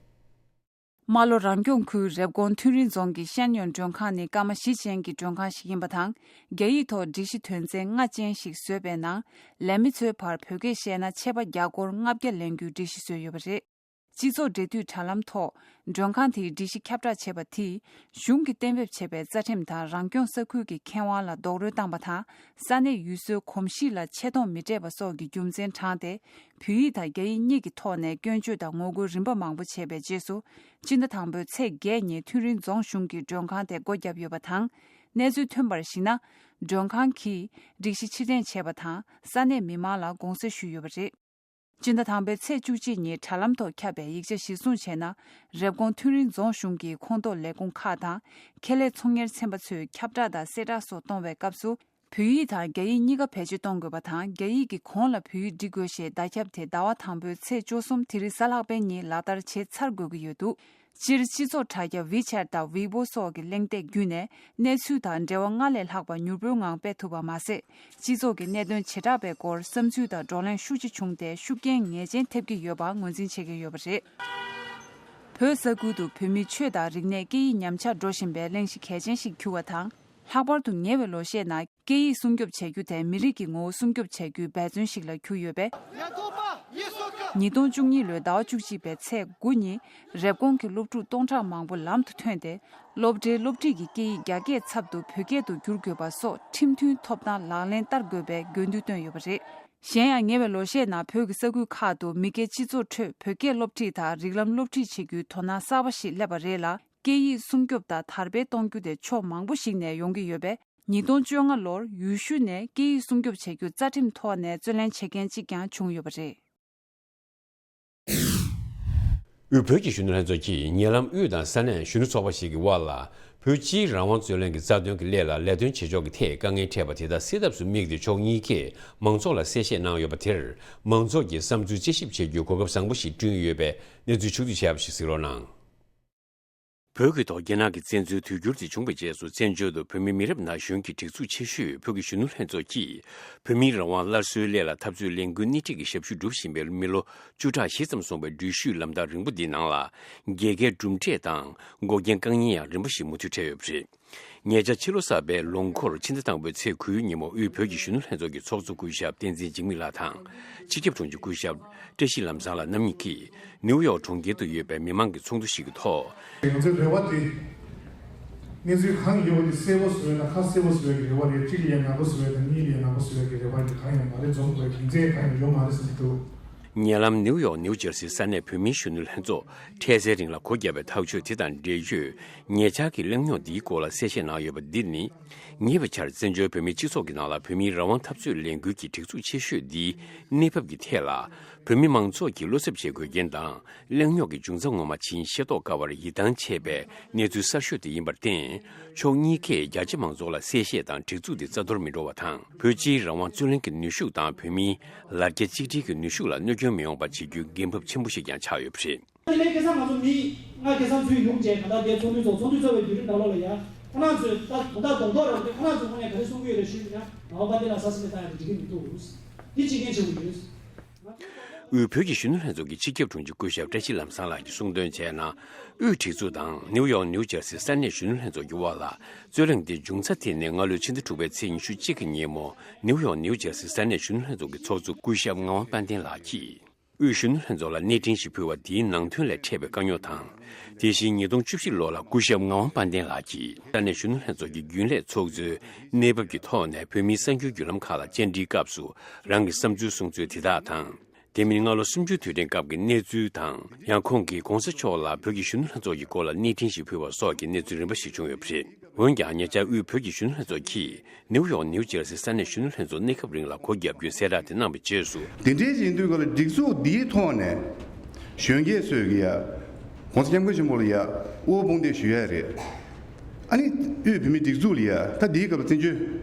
རྨ་ལྷོ་རང་སྐྱོང་ཁུལ་རེབ་གོང་ཐུན་རིན་རྫོང་གི་ཤན་ཡོན་མགྲོན་ཁང་ནི་ཀརྨ་གཞིས་ཆེན་གྱི་མགྲོན་ཁང་ཞིག་ཡིན་པ་དང་། རྒྱ་ཡིག་ཐོག་སྒྲིག་གཞི་དོན་ཚན་ལྔ་ཅན་ཞིག་བཟོས་པའི་ནང་། ལས་མི་ཚོའི་བར་བོད་སྐད་བཤད་ན་ཆད་པ་རྒྱ་སྒོར་ལྔ་བརྒྱ་ལེན་རྒྱུའི་སྒྲིག་གཞི་བཟོས་ཡོད་པ་རེད། སྤྱི་ཚོགས་འབྲེལ་མཐུད་དྲ་ལམ་ཐོག་མགྲོན་ཁང་དེའི་སྒྲིག་གཞི་ཁྱབ་བསྒྲགས་བྱས་པ་དེས། གཞུང་གིས་གཏན་འབེབས་བྱས་པའི་རྩ་ཁྲིམས་དང་རང་སྐྱོང་ས་ཁུལ་གྱི་ཁེ་དབང་ལ་རྡོག་རོལ་བཏང་པ་དང་། ས་གནས་ཡུལ་སྲོལ་གོམས་གཤིས་ལ་ཆེ་མཐོང་མི་སྤྲད་པ་སོགས་ཀྱི་རྒྱུ་མཚན་དྲངས་ཏེ། བོད་ཡིག་དང་རྒྱ་ཡིག་གཉིས་ཀྱི་ཐོག་ནས་སྐྱོན་བརྗོད་དང་ངོ་རྒོལ་རིམ་པ་མང་པོ་བྱས་པའི་རྗེས་སུ། སྤྱི་ཟླ་དང་པོའི་ཚེས་བརྒྱད་ཉིན་ཐུན་རིན་རྫོང་གཞུང་གིས་མགྲོན་ཁང་དེ་སྒོ་བརྒྱབ་ཡོད་པ་དང་། གནས་ཚུལ་ཐོན་པར་གཞིགས་ན། མགྲོན་ཁང་གིས་སྒྲིག་གཞི་ཕྱིར་འཐེན་བྱས་པ་དང་ས་གནས་མི་མང་ལ་དགོངས་སེལ་ཞུས་ཡོད་པ་རེད། སྤྱི་ཟླ་དང་པོའི་ཚེས་བཅུ་གཅིག་ཉིན་དྲ་ལམ་ཐོག་ཁྱབ་པའི་ཡིག་ཆ་གཞིར་བཟུང་བྱས་ན། རེབ་གོང་ཐུན་རིན་རྫོང་གཞུང་གི་ཁོངས་གཏོགས་ལས་ཁུངས་ཁག་དང་། ཁེ་ལས་ཚོང་གཉེར་ཚན་པ་ཚོས་ཁྱབ་བསྒྲགས་དང་གསལ་བསྒྲགས་སོགས་གཏོང་བའི་སྐབས་སུ། བོད་ཡིག་དང་རྒྱ་ཡིག་གཉིས་ཀ་བེད་སྤྱོད་གཏོང་དགོས་པ་དང་། རྒྱ་ཡིག་གི་གོང་ལ་བོད་ཡིག་འབྲི་དགོས་ཞེས་བརྡ་ཁྱབ་དེ་ཟླ་བ་དང་པོའི་ཚེས་བཅུ་གསུམ་དེ་རིང་གཟའ་ལྷག་པའི་ཉིན་ལག་བསྟར་བྱས་ཚར་དགོས་ཀྱི་ཡོད་འདུག་སྤྱིར་སྤྱི་ཚོགས་དྲ་རྒྱ་ཝི་ཆེ་ཊི་དང་ཝི་པོ་སོགས་ཀྱི་གླེང་སྟེགས་བརྒྱུད་ནས་གནས་ཚུལ་དང་འབྲེལ་བ་སྔར་ལས་ལྷག་པ་མྱུར་པོའི་ངང་སྤེལ་ཐུབ་པ་མ་ཟད། སྤྱི་ཚོགས་ཀྱི་གནད་དོན་བྱེ་བྲག་པའི་སྐོར་བསམ་ཚུལ་དང་བགྲོ་གླེང་ཤུགས་ཆེ་བྱུང་སྟེ་ཤུགས་རྐྱེན་ངེས་ཅན་ཐེབས་ཀྱི་ཡོད་པ་ངོས་འཛིན་བྱེད་ཀྱི་ཡོད་པ་རེད། བོད་ས་ཁུལ་དུ་བོད་མིའི་ཆོས་དང་རིག་གནས་སྐད་ཡིག་ཉམས་ཆག་འགྲོ་བཞིན་པའི་གླེང་གཞི་གལ་ཆེན་ཞིག་གྱུར་བ་དང་། ལྷག་པར་དུ་ཉེ་བའི་ལོ་ཤས་ནང་སྐད་ཡིག་སྲུང་སྐྱོབ་བྱ་རྒྱུ་དེ་མི་རིགས་ཀྱི་ངོ་བོ་སྲུང་སྐྱོབ་བྱ་རྒྱུའི་འབད་བརྩོན་ཞིག་ལ་གྱུར་ཡོད་པས། ཉིས་སྟོང་བཅུ་གཉིས་ལོའི་ཟླ་བ་བཅུ་གཅིག་པའི་ཚེས་དགུ་ཉིན་རེབ་གོང་གི་སློབ་ཕྲུག་སྟོང་ཕྲག་མང་པོ་ལམ་དུ་ཐོན་ཏེ། སློབ་གྲྭའི་སློབ་ཁྲིད་ཀྱི་སྐད་ཡིག་རྒྱ་སྐད་ཚབ་ཏུ་བོད་སྐད་དུ་བསྒྱུར་དགོས་པ་སོགས་ཁྲིམས་མཐུན་ཐོབ་ཐང་ལག་ལེན་བསྟར་དགོས་པའི་དགོས་འདུན་བཏོན་ཡོད་པ་རེད། གཞན་ཡང་ཉེ་བའི་ལོ་ཤས་ནང་བོད་ཀྱི་ས་ཁུལ་ཁག་ཏུ་མི་སྒེར་སྤྱི་ཚོགས་ཁྲོད་བོད་སྐད་སློབ་ཁྲིད་དང་རིགས་ལམ་སློབ་ཁྲིད་བྱེད་རྒྱུའི་དོ་སྣང་གསར་པ་ཞིག་སླེབས་པ་རེད་ལ། སྐད་ཡིག་སྲུང་སྐྱོབ་དང་དར་སྤེལ་གཏོང་རྒྱུ་དེ་ཕྱོགས་མང་པོ་ཞིག་ནས་ཡོང་གི་ཡོད་པས། ཉིས་སྟོང་བཅོ་ལྔ་ལོར་ཡུལ་ཤུལ་ནས་སྐད་ཡིག་སྲུང་སྐྱོབ་བྱ་རྒྱུ་རྩ་ཁྲིམས་ཐོག་ནས་རྩོད་ལེན་བྱེད་མཁན་གཅིག་ཀྱང་བྱུང་ཡོད་པ་རེད། དབུས་བོད་ཀྱི་གཞོན་ནུ་ལྷན་ཚོགས་ཀྱིས་ཉེ་ལམ་དབུས་དང་ས་གནས་གཞོན་ནུ་ཚོགས་པ་ཞིག་གི་དབར་ལ། བོད་སྤྱིའི་རང་དབང་རྩོད་ལེན་གྱི་རྩ་དོན་གྱི་སླད་ལ་ལས་དོན་བྱེད་ཕྱོགས་ཀྱི་ཐད་དཀའ་ངལ་འཕྲད་པ་དེ་དག་སེལ་ཐབས་སུ་དམིགས་ཏེ་ཕྱོགས་གཉིས་ཀས་མང་ཚོགས་ལ་གསལ་བཤད་གནང་ཡོད་པ་དེར། མང་ཚོགས་ཀྱིས་བསམ་ཚུལ་དཔྱད་ཞིབ་བྱེད་རྒྱུའི་གོ་སྐབས་བཟང་པོ་ཞིག་བསྐྲུན་ཡོད་པའི་གནས་ཚུལ་ཕྱོགས་བསྡུས་བྱས་པ་ཞིག་གཟིགས་རོགས་གནང་། བོད་ཀྱི་ཐོག་རྒྱ་ནག་གི་བཙན་འཛུལ་དུས་འགྱུར་དེ་བྱུང་བའི་རྗེས་སུ། བཙན་བྱོལ་དུ་བོད་མི་མི་རབས་ན་གཞོན་གྱི་སྒྲིག་འཛུགས་ཆེ་ཤོས་བོད་ཀྱི་གཞོན་ནུ་ལྷན་ཚོགས་ཀྱིས། བོད་མིའི་རང་དབང་སླར་གསོའི་སླད་ལ་འཐབ་རྩོད་ལས་འགུལ་སྣེ་ཁྲིད་ཀྱི་ཞབས་ཞུ་སྒྲུབ་བཞིན་པའི་མི་ལོ་བཅུ་ཕྲག་བཞི་ཙམ་སོང་བའི་འགྲུལ་བཞུད་ལམ་ཐག་རིང་པོ་འདིའི་ནང་ལ། རྒྱལ་ཁའི་གྲུབ་འབྲས་དང་འགོག་རྐྱེན་དཀའ་ངལ་ཡང་རིམ་པ་ཞིག་མུ་མཐུད་འཕྲད་ཡོད་པ་རེད། ཉེ་ཆར་ཕྱི་ལོ་གསར་པའི་ལོ་འཁོར་ཕྱི་ཟླ་དང་པོའི་ཚེས་དགུའི་ཉིན་མོ། དབུས་བོད་ཀྱི་གཞོན་ནུ་ལྷན་ཚོགས་ཀྱི་ཚོགས་གཙོ་སྐུ་ཞབས་བསྟན་འཛིན་འཇིགས་མེད་ལགས་དང་། སྤྱི་ཁྱབ་དྲུང་ཆེ་སྐུ་ཞབས་བཀྲ་ཤིས་ལམ་བཟང་ལགས་རྣམ་གཉིས་ཀྱིས་ནིའུ་ཡོག་གྲོང་ཁྱེར་དུ་ཡོད་པའི་མི་མང་གི་ཚོགས་འདུ་ཞིག་གི་ཐོག་ང་ཚོའི་རེ་བ་དེ། གནས་ཚུལ་གང་ཡོད་པ་དེ་གསལ་པོ་བཟོས་ན། ཁ་གསལ་པོ་བཟོ་ཡག་གི་རེ་བ་རེད། གཅིག་ལས་ཡག་པོ་བཟོ་ཡག་དང་། གཉིས་ལས་ཡག་པོ་བཟོ་ཡག་གི་རེ་བ་ཡང་གང་ཡང་མ་རེད། འཛོམས་དགོས་ཡག་གི་རྒྱུ་མཚན་གང་ཡང་ཡོད་མ་རེད་བསམ་གྱི་འདུག་ཉེ་ལམ་ནིའུ་ཡོག་ནིའུ་ཇར་སི་ས་གནས་བོད་མིའི་གཞོན་ནུ་ལྷན་ཚོགས་འཕྲལ་སེལ་རིང་ལ་སྒོ་བརྒྱབ་པའི་ཐག་གཅོད་དེ་དང་འབྲེལ་ཡོད་ཉེ་ཆར་གྱི་གླེང་རྙོག་འདིའི་སྐོར་ལ་གསལ་བཤད་གནང་ཡོད་པ་འདི་ནི། ཉེ་བའི་ཆར་བཙན་བྱོལ་བོད་མིའི་སྤྱི་ཚོགས་ཀྱི་ནང་ལ་བོད་མིའི་རང་དབང་འཐབ་རྩོད་ལས་འགུལ་གྱི་སྒྲིག་འཛུགས་ཆེ་ཤོས་འདིའི་གནས་བབ་ཀྱི་ཐད་ལ། བོད་མི་མང་ཚོགས་ཀྱིས་བློ་འཚབ་བྱེད་དགོས་རྐྱེན་དང་། གླེང་རྙོག་གི་འབྱུང་རྩ་ངོ་མ་ཇི་ཡིན་ཤེས་རྟོགས་དཀའ་བར་ཡིད་ཐང་ཆད་པའི་གནས་ཚུལ་གསར་ཤོས་དེ་ཡིན་པར་བརྟེན། ཕྱོགས་གཉིས་ཀས་རྒྱ་ཆེ་མང་ཚོགས་ལ་གསལ་བཤད་དང་སྒྲིག་འཛུགས་དེ་རྩ་གཏོར་མི་འགྲོ་བ་དང་། བོད་སྤྱིའི་རང་དབང་རྩོད་ལེན་གྱི་ནུས་ཤུགས་དང་བོད་མིའི་ལར་རྒྱ་གཅིག་སྒྲིལ་གྱི་ནུས་ཤུགས་ལ་གནོད་སྐྱོན་མི་ཡོང་བ་བྱེད་རྒྱུའི་འགན་འབབ་ཆེན་པོ་ཞིག་ཀྱང་ཆགས་ཡོད་པ་རེད། དེ་ནས་ཁ་སང་ང་ཚོ་མི་ལྔ་ཁ་སང་ཚུར་ཡོང་བྱས་གང་ལྟར་དེ་ཚོགས་འདུ་ཚོགས་ཚོགས་འདུ་ཚོགས་པའི་བརྒྱུད་རིམ་ནང་ལོགས་ལ་ཡ་ཁོ་རང་ཚོས་ད་དོན་དག་རྡོག་རྡོག་རེད་དེ་ཁོ་རང་ཚོའི་ངོས་ནས་ག་རེ་གསུང་གི་ཡོད་རེད་ཞུས་ན་ཡང་ང་དབང་དཔལ་ལྡན་ལ་ས་སེམས་ནས་བཏང་ཡ་དེ་འགྲིག་གི་མི་འདུག་འདི་གཅིག་རྐྱེན་ཆེ་བོ་ཡོད། དབུས་བོད་ཀྱི་གཞོན་ནུ་ལྷན་ཚོགས་ཀྱི་སྤྱི་ཁྱབ་དྲུང་ཆེ་སྐུ་ཞབས་བཀྲ་ཤིས་ལམ་བཟང་ལགས་ཀྱིས་གསུངས་དོན་བྱས་ན། དབུས་སྒྲིག་འཛུགས་དང་ནིའུ་ཡོག་ནིའུ་ཇར་སི་ས་གནས་གཞོན་ནུ་ལྷན་ཚོགས་ཀྱི་དབར་ལ་རྩོད་གླེང་འདི་འབྱུང་ཚར་དེ་ནས་སྔ་ལོའི་ཕྱི་ཟླ་དྲུག་པའི་ཚེས་ཉི་ཤུ་གཅིག་གི་ཉིན་མོ་ནིའུ་ཡོག་ནིའུ་ཇར་སི་ས་གནས་གཞོན་ནུ་ལྷན་ཚོགས་ཀྱི་ཚོགས་གཙོ་སྐུ་ཞབས་ངག་དབང་དཔལ་ལྡན་ལགས་ཀྱིས། དབུས་གཞོན་ནུ་ལྷན་ཚོགས་ལ་གནས་འཕྲིན་ཞིག་ཕུལ་བ་དེའི་ནང་དོན་ལས་འཕྲད་པའི་དཀའ་རྙོག་དང་། དེ་བཞིན་ཉིས་སྟོང་བཅུ་བཞི་ལོ་ལ་སྐུ་ཞབས་ངག་དབང་དཔལ་ལྡན་ལགས་ཀྱིས་ས་གནས་གཞོན་ནུ་ལྷན་ཚོགས་ཀྱི་རྒྱུན་ལས་ཚོགས་གཙོའི་གནས་བབ་ཀྱི་ཐོག་ནས་བོད་མིའི་གསར་འགྱུར་བརྒྱུད་ལམ་ཁག་ལ་བཅར་འདྲིའི་སྐབས་སུ་རང་གི་བསམ་ཚུལ་གསུང་ཚུལ་དེ་དག་དང་། དེ་མིན་སྔ་ལོ་གསུམ་བཅུའི་དུས་དྲན་སྐབས་ཀྱི་གནས་ཚུལ་དང་། ཡང་ཁོང་གིས་གོང་ས་མཆོག་ལ་བོད་ཀྱི་གཞོན་ནུ་ལྷན་ཚོགས་ཀྱི་སྐོར་ལ་གནས་འཕྲིན་ཞིག་ཕུལ་བ་སོགས་ཀྱི་གནས་ཚུལ་རིམ་པ་ཞིག་བྱུང་ཡོད་པ་རེད། འོན་ཀྱང་ཉེ་ཆར་དབུས་བོད་ཀྱི་གཞོན་ནུ་ལྷན་ཚོགས་ཀྱིས་ནིའུ་ཡོག་ནིའུ་ཇར་སི་ས་གནས་གཞོན་ནུ་ལྷན་ཚོགས་གནས་སྐབས་རིང་ལ་སྒོ་བརྒྱབ་རྒྱུའི་གསལ་བསྒྲགས་དེ་གནང་བའི་རྗེས་སུ། དེ་འདྲའི་ཡིན་དུས་ག་ལ་སྒྲིག་འཛུགས་འདིའི་ཐོག་ནས་གཞོན་སྐྱེས་ཚོས་ཀྱི་ཡ་༸གོང་ས་༸སྐྱབས་མགོན་ཆེན་པོ་ལ་ཡ་དབུ་བ་དཔུང་འདེགས་ཞུ་ཡ་རེད། ཨ་ནི་དབུས་བོད་མིའི་སྒྲིག་འཛུགས་ལ་ཡ་ད་འདིའི་སྐབས་ལ་བཙན་བྱོལ་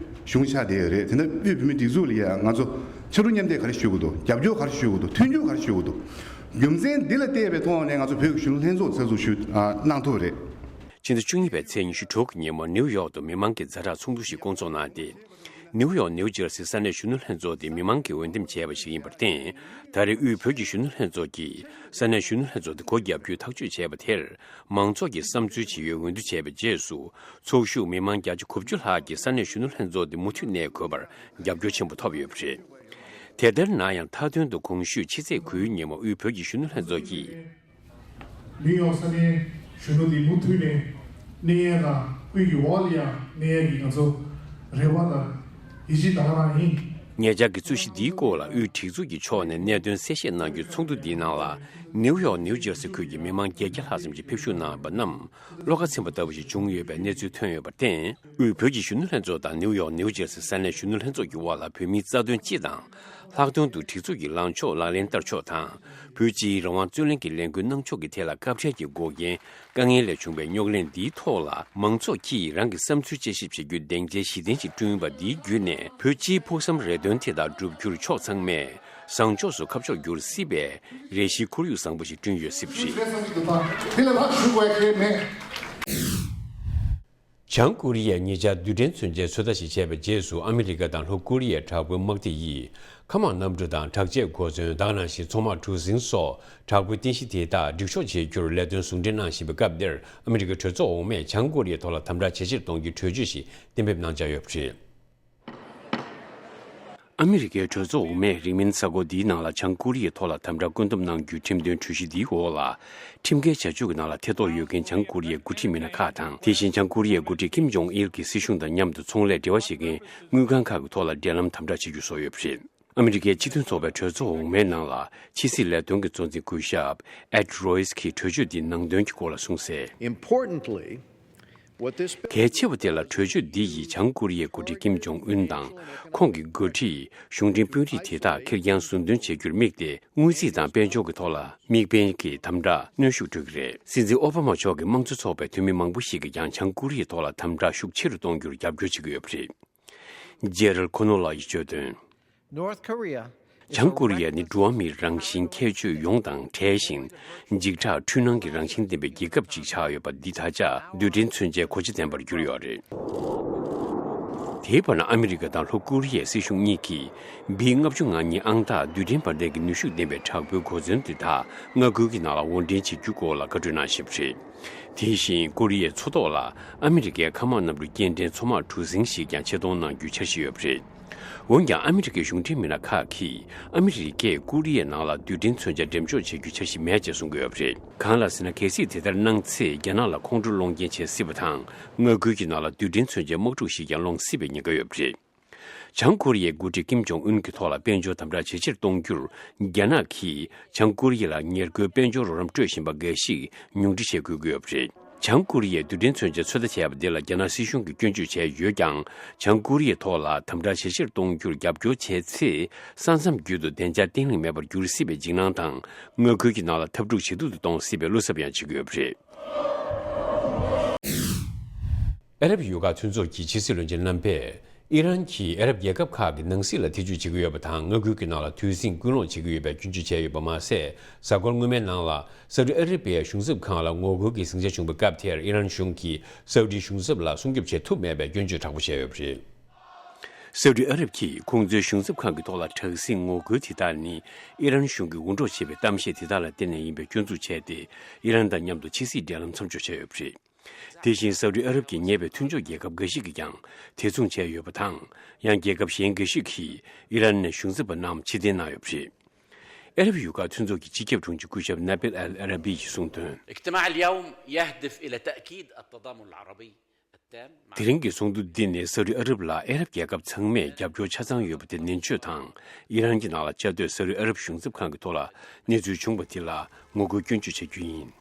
གཞུང་ཆགས་བསྡད་ཡོད་རེད། དེ་འདྲ་དབུས་བོད་མིའི་སྒྲིག་འཛུགས་ལ་ཡ་ང་ཚོ་ཕྱར་གྲུ་མཉམ་འདེགས་ག་རེ་ཞུ་དགོས་འདུག་རྒྱབ་སྐྱོར་ག་རེ་ཞུ་དགོས་འདུག་མཐུན་འགྱུར་ག་རེ་ཞུ་དགོས་འདུག་རྒྱུ་མཚན་འདི་ལ་བལྟས་པའི་ཐོག་ནས་ང་ཚོ་བོད་ཀྱི་གཞོན་ནུ་ལྷན་ཚོགས་ཚོགས་འཛུགས་ཞུ་ཨ་གནང་ཐུབ་རེད། ཕྱི་ཟླ་བཅུ་གཉིས་པའི་ཚེས་ཉི་ཤུ་དྲུག་གི་ཉིན་མོ་ནིའུ་ཡོག་ཏུ་མི་མང་གི་ཛ་དྲག་ཚོགས་འདུ་ཞིག་བསྐོང་ཚོགས་གནང་སྟེ། ནིའུ་ཡོག་ནིའུ་ཇར་སི་ས་གནས་གཞོན་ནུ་ལྷན་ཚོགས་དེ་མི་མང་གིས་འོས་འདེམས་བྱས་པ་ཞིག་ཡིན་པར་བརྟེན། ད་རེས་དབུས་བོད་ཀྱི་གཞོན་ནུ་ལྷན་ཚོགས་ཀྱིས་ས་གནས་གཞོན་ནུ་ལྷན་ཚོགས་དེ་སྒོ་བརྒྱབ་རྒྱུའི་ཐག་གཅོད་བྱས་པ་དེར། མང་ཚོགས་ཀྱིས་བསམ་ཚུལ་ཇི་ཡོད་འོས་བསྡུ་བྱས་པའི་རྗེས་སུ། ཚོགས་ཞུགས་མི་མང་བརྒྱ་ཆ་དགུ་བཅུ་ལྷག་གིས་ས་གནས་གཞོན་ནུ་ལྷན་ཚོགས་དེ་མུ་མཐུད་གནས་དགོས་པར་རྒྱབ་སྐྱོར་ཆེན་པོ་ཐོབ་ཡོད་པ་རེད། དེ་ལྟར་ན་ཡང་མཐའ་དོན་དུ་གོང་ཞུས་ཕྱི་ཚེས་དགུའི་ཉིན་མོ་དབུས་བོད་ཀྱི་གཞོན་ནུ་ལྷན་ཚོགས་ཀྱིས། ནིའུ་ཡོག་ས་གནས་གཞོན་ནུ་དེ་མུ་མཐུད་ནས་གནས་ཡས་དང་དབུས་ཀྱི་འོག་ལ་ཡང་གནས་ཡས་ཀྱི་ང་ཚོ་རེ་བ་དང་ཡིད་ཆེས་ད་ག་རང་ཡིན། ཉེ་ཆར་གྱི་རྩོད་གཞི་འདིའི་སྐོར་ལ་དབུས་སྒྲིག་འཛུགས་ཀྱི་ཕྱོགས་ནས་གནད་དོན་གསལ་བཤད་གནང་རྒྱུའི་ཚོགས་འདུ་འདིའི་ནང་ལ་ནིའུ་ཡོག་ནིའུ་ཇར་སི་ཁུལ་གྱི་མི་མང་བརྒྱད་བརྒྱ་ལྷག་ཙམ་གྱིས་ཕེབས་ཞུགས་གནང་བ་རྣམས་བློ་ཁ་ཚིམ་པ་ལྟ་བུ་ཞིག་བྱུང་ཡོད་པའི་གནས་ཚུལ་ཐོན་ཡོད་པར་བརྟེན། དབུས་བོད་ཀྱི་གཞོན་ནུ་ལྷན་ཚོགས་དང་ནིའུ་ཡོག་ནིའུ་ཇར་སི་ས་གནས་གཞོན་ནུ་ལྷན་ཚོགས་ཀྱི་དབར་ལ་བོད་མིའི་རྩ་དོན་སྤྱི་དང་། ལྷག་དོན་དུ་སྒྲིག་འཛུགས་ཀྱི་ལངས་ཕྱོགས་ལག་ལེན་བསྟར་ཕྱོགས་དང་། བོད་སྤྱིའི་རང་དབང་རྩོད་ལེན་གྱི་ལས་འགུལ་གནང་ཕྱོགས་ཀྱི་ཐད་ལ་སྐབས་འཕྲལ་གྱི་འགོག་རྐྱེན་དཀའ་ངལ་ལས་བྱུང་བའི་རྙོག་གླེང་འདིའི་ཐོག་ལ་མང་ཚོགས་ཀྱིས་རང་གི་བསམ་ཚུལ་དཔྱད་ཞིབ་བྱེད་རྒྱུའི་སྡིངས་ཆའི་གཞི་རྟེན་ཞིག་བསྐྲུན་པ་འདིའི་བརྒྱུད་ནས་བོད་སྤྱིའི་ཕུགས་བསམ་རེ་འདུན་དེ་དག་བསྒྲུབ་རྒྱུར་ཕྱོགས་ཚང་མས་བཟང་ཕྱོགས་སུ་ཁ་ཕྱོགས་བསྒྱུར་སྲིད་པའི་རེ་ཞིག་ཁོར་ཡུག་བཟང་པོ་ཞིག་བསྐྲུན་ཡོད་སྲིད་པ་རེད། དེ་ལས་ལྷག་ཞུ་དགོས་ཁེལ་མེད། བྱང་ཀོ་རི་ཡས་ཉེ་ཆར་རྡུལ་ཕྲན་མཚོན་ཆའི་ཚོད་ལྟ་ཞིག་བྱས་པའི་རྗེས་སུ་ཨ་མི་རི་ཀ་དང་ལྷོ་ཀོ་རི་ཡའི་དྲག་པོའི་དམག་སྡེ་ཡིས་མཁའ་དམག་གནམ་གྲུ་དང་དྲག་ཆས་གོ་མཚོན་དེ་ག་ནང་བཞིན་མཚོ་དམག་གྲུ་གཟིངས་སོགས་དྲག་པོའི་རྟེན་གཞི་དེ་དག་སྒྲིག་སྦྱོར་བྱེད་རྒྱུར་ལས་དོན་ཟུང་འབྲེལ་གནང་བཞིན་པའི་སྐབས་འདིར་ཨ་མི་རི་ཀའི་གྲོས་ཚོགས་འོག་མས་བྱང་ཀོ་རི་ཡའི་ཐོག་ལ་དམ་དྲག་ཇེ་ཆེར་གཏོང་རྒྱུའི་གྲོས་ཆོད་ཞིག་གཏན་འབེབས་གནང་འཆར་ཡོད་པ་རེད། ཨ་མི་རི་ཀའི་གྲོས་ཚོགས་འོག་མས་རིང་མིན་གཟའ་འཁོར་འདིའི་ནང་ལ་བྱང་ཀོ་རི་ཡའི་ཐོག་ལ་དམ་དྲག་བཀོད་འདོམས་གནང་རྒྱུའི་ཁྲིམས་དོན་གྲོས་གཞི་འདིའི་འོག་ལ། ཁྲིམས་འགལ་བྱ་སྤྱོད་ཀྱི་ནང་ལ་ཐེ་གཏོགས་ཡོད་མཁན་བྱང་ཀོ་རི་ཡའི་འགོ་ཁྲིད་མི་སྣ་ཁག་དང་། དེ་བཞིན་བྱང་ཀོ་རི་ཡའི་འགོ་ཁྲིད་ཀིམ་ཇོང་ཨིལ་གྱི་སྲིད་གཞུང་དང་མཉམ་དུ་ཚོང་ལས་འབྲེལ་བ་བྱེད་མཁན་དངུལ་ཁང་ཁག་གི་ཐོག་ལ་འབྲེལ་ལམ་དམ་དྲག་བྱེད་རྒྱུ་བཟོ་ཡོད་པ་རེད། ཨ་མི་རི་ཀའི་སྤྱི་མཐུན་ཚོགས་པའི་གྲོས་ཚོགས་འོག་མའི་ནང་ལ་ཕྱི་སྲིད་ལས་དོན་གྱི་གཙོ་འཛིན་སྐུ་ཞབས་Ed Royce་གྱིས་གྲོས་ཆོད་འདིའི་ནང་དོན་གྱི་སྐོར་ལ་གསུངས་གསལ། Importantly, what this གལ་ཆེ་བ་དེ་ལ་གྲོས་ཆོད་འདི་ཡིས་བྱང་ཀོ་རི་ཡའི་འགོ་ཁྲིད་ཀིམ་ཇོང་ཨུན་དང་ཁོང་གི་འགོ་ཁྲིད་གཞུང་འབྲེལ་དཔོན་རིགས་དེ་དག་ཁེར་རྐྱང་ཟུར་འདོན་བྱེད་རྒྱུར་དམིགས་ཏེ་དངུལ་རྩིས་དང་དཔལ་འབྱོར་གྱི་ཐོག་ལ་དམིགས་འབེན་གྱི་དམ་དྲག་གནོན་ཤུགས་སྤྲོད་ཀྱི་རེད། སྲིད་འཛིན་ཨོ་བྷ་མ་མཆོག་གི་དམངས་གཙོ་ཚོགས་པའི་འཐུས་མི་མང་པོ་ཞིག་གིས་ཀྱང་བྱང་ཀོ་རི་ཡའི་ཐོག་ལ་དམ་དྲག་ཤུགས་ཆེ་རུ་གཏོང་རྒྱུར་རྒྱབ་སྐྱོར་བྱེད་ཀྱི་ཡོད་པ་རེད། ཇེ་རལ་ཁོ་ནོ་ལགས་ཀྱིས་བརྗོད་དོན། North Korea is a བྱང་ཀོ་རི་ཡ་ནི་འགྲོ་བ་མིའི་རང་བཞིན་ཁྱད་ཆོས་ཡོངས་དང་བྲལ་ཞིང་། འཇིགས་སྐྲག་འཁྲུལ་སྣང་གི་རང་བཞིན་ལྡན་པའི་རྒྱལ་ཁབ་ཅིག་ཆགས་ཡོད་པ་འདི་ད་ཆ་རྡུལ་ཕྲན་མཚོན་ཆའི་གོ་ཆ་ལྡན་པར་གྱུར་ཡོད་རེད། དེའི་བར་ན་ཨ་མི་རི་ཀ་དང་ལྷོ་ཀོ་རི་ཡའི་སྲིད་གཞུང་གཉིས་ཀྱིས་བི་ལྔ་བཅུ་ང་གཉིས་ཨང་རྟགས་རྡུལ་ཕྲན་འབར་མདེལ་གྱི་ནུས་ཤུགས་ལྡན་པའི་དྲག་པོའི་གོ་མཚོན་དེ་དག་མངའ་ཁུལ་གྱི་ནང་ལ་དབོར་འདྲེན་བྱེད་རྒྱུའི་སྐོར་ལ་བཀའ་གྲོས་གནང་བཞིན་པ་རེད། དེ་བཞིན་ཀོ་རི་ཡའི་མཚོ་ཐོག་ལ་ཨ་མི་རི་ཀའི་མཁའ་དམག་གནམ་གྲུ་སྐྱེལ་འདྲེན་མཚོ་དམག་གྲུ་གཟིངས་ཤིག་ཀྱང་ཆེད་གཏོང་གནང་རྒྱུའི་འཆར་གཞི་ཡོད་པ་རེད། འོན་ཀྱང་ཨ་མི་རི་ཀའི་གཞུང་འབྲེལ་མི་སྣ་ཁག་གིས་ཨ་མི་རི་ཀས་ཀོ་རི་ཡའི་ནང་ལ་རྡུལ་ཕྲན་མཚོན་ཆ་འགྲེམས་འཇོག་བྱེད་རྒྱུའི་འཆར་གཞི་མེད་ཅེས་གསུང་གི་ཡོད་པ་རེད། གང་ལ་ཟེར་ན་གལ་སྲིད་དེ་ལྟར་གནང་ཚེ་རྒྱ་ནག་ལ་ཁོང་ཁྲོ་སློང་རྐྱེན་བྱེད་སྲིད་པ་དང་མངའ་ཁུལ་གྱི་ནང་ལ་རྡུལ་ཕྲན་མཚོན་ཆའི་དམག་འཁྲུག་ཞིག་ཀྱང་སློང་སྲིད་པའི་ཉེན་ཁ་ཡོད་པ་རེད། བྱང་ཀོ་རི་ཡའི་འགོ་ཁྲིད་ཀིམ་ཇོང་ཨུན་གྱི་ཐོག་ལ་དཔལ་འབྱོར་དམ་དྲག་ཇེ་ཆེར་གཏོང་རྒྱུར། རྒྱ་ནག་གིས་བྱང་ཀོ་རི་ཡ་ལ་ཉེར་མཁོའི་དཔལ་འབྱོར་རོགས་རམ་སྤྲོད་བཞིན་པ་འགའ་ཞིག་ཉུང་འཕྲི་བྱེད་དགོས་ཀྱི་ཡོད་པ་རེད། བྱང་ཀོ་རི་ཡས་རྡུལ་ཕྲན་མཚོན་ཆ་ཚོད་ལྟ་བྱས་པ་འདི་ལ་རྒྱ་ནག་སྲིད་གཞུང་གིས་སྐྱོན་བརྗོད་བྱས་ཡོད་ཀྱང་། བྱང་ཀོ་རི་ཡའི་ཐོག་ལ་དམ་དྲག་ཇེ་ཆེར་གཏོང་རྒྱུར་རྒྱབ་སྐྱོར་བྱས་ཚེ། ས་མཚམས་བརྒྱུད་དུ་བདེ་འཇགས་བརྟན་ལྷིང་མེད་པར་འགྱུར་སྲིད་པའི་འཇིགས་སྣང་དང་། མངའ་ཁུལ་གྱི་ནང་ལ་འཐབ་འཁྲུག་ཇེ་སྡུག་ཏུ་གཏོང་སྲིད་པའི་བློ་འཚབ་ཡང་བྱེད་ཀྱི་ཡོད་པ་རེད། ཨ་རབ་ཡུལ་ཁག་མཐུན་ཚོགས་ཀྱི་ཕྱི་སྲིད་བློན་ཆེན་རྣམ་པས། ཨི་རན་གྱིས་ཨ་རབ་རྒྱལ་ཁབ་ཁག་གི་ནང་སྲིད་ལ་ཐེ་ཇུས་བྱེད་ཀྱི་ཡོད་པ་དང་། མངའ་ཁུལ་གྱི་ནང་ལ་དུས་ཟིང་སྐུལ་སློང་བྱེད་ཀྱི་ཡོད་པའི་སྐྱོན་བརྗོད་བྱས་ཡོད་པ་མ་ཟད། གཟའ་འཁོར་སྔོན་མའི་ནང་ལ་སའུ་ཏི་ཨ་རེ་བྷི་ཡའི་གཞུང་ཚབ་ཁང་ལ་ངོ་རྒོལ་གྱི་ཟིང་ཆ་བྱུང་བའི་སྐབས་དེར། ཨི་རན་གཞུང་གིས་སའུ་ཏི་གཞུང་ཚབ་ལ་སྲུང་སྐྱོབ་བྱེད་ཐུབ་མེད་པའི་སྐྱོན་བརྗོད་དྲག་པོ་བྱས་ཡོད་པ་རེད། སའུ་ཏི་ཨ་རབ་ཀྱིས་ཁོང་ཚོའི་གཞུང་ཚབ་ཁང་གི་ཐོག་ལ་དྲག་ཟིང་ངོ་རྒོལ་དེ་དག་ནི། ཨི་རན་གཞུང་གིས་འུར་སྒྲོག་བྱས་པའི་གཏམ་བཤད་དེ་དག་ལ་བརྟེན་ནས་ཡིན་པའི་སྐྱོན་འཛུགས་བྱས་ཏེ། ཨི་རན་དང་མཉམ་དུ་ཕྱི་སྲིད་འབྲེལ་ལམ་མཚམས་འཇོག་བྱས་ཡོད་པ་རེད། དེ་བཞིན་སའུ་ཏི་ཨ་རབ་ཀྱི་ཉེ་བའི་མཐུན་ཕྱོགས་རྒྱལ་ཁབ་འགའ་ཞིག་གིས་ཀྱང་དེ་མཚུངས་བྱས་ཡོད་པ་དང་། ཡང་རྒྱལ་ཁབ་གཞན་འགའ་ཞིག་གིས་ཨི་རན་ནས་གཞུང་ཚབ་པ་རྣམས་ཕྱིར་འཐེན་གནང་ཡོད་པ་རེད། ཨ་རབ་ཡུལ་ཁག་མཐུན་ཚོགས་ཀྱི་སྤྱི་ཁྱབ་དྲུང་ཆེ་སྐུ་ཞབས་ནཱ་བིལ་ཨལ་ཨ་ར་བི་ཡིས་གསུངས་དོན། اجتماع اليوم يهدف إلى تأكيد التضامن العربي التام مع དེ་རིང་གི་ཚོགས་འདུ་འདི་ནི་སའུ་ཏི་ཨ་རབ་ལ་ཨ་རབ་རྒྱལ་ཁབ་ཚང་མས་རྒྱབ་སྐྱོར་ཆ་ཚང་ཡོད་པ་དེ་ནན་བརྗོད་དང་། ཨི་རན་གྱི་ནང་ལ་བཅའ་སྡོད་སའུ་ཏི་ཨ་རབ་གཞུང་ཚབ་ཁང་གི་ཐོག་ལ་གནས་ཚུལ་བྱུང་བ་དེ་ལ་ངོ་རྒོལ་སྐྱོན་བརྗོད་བྱ་རྒྱུ་ཡིན།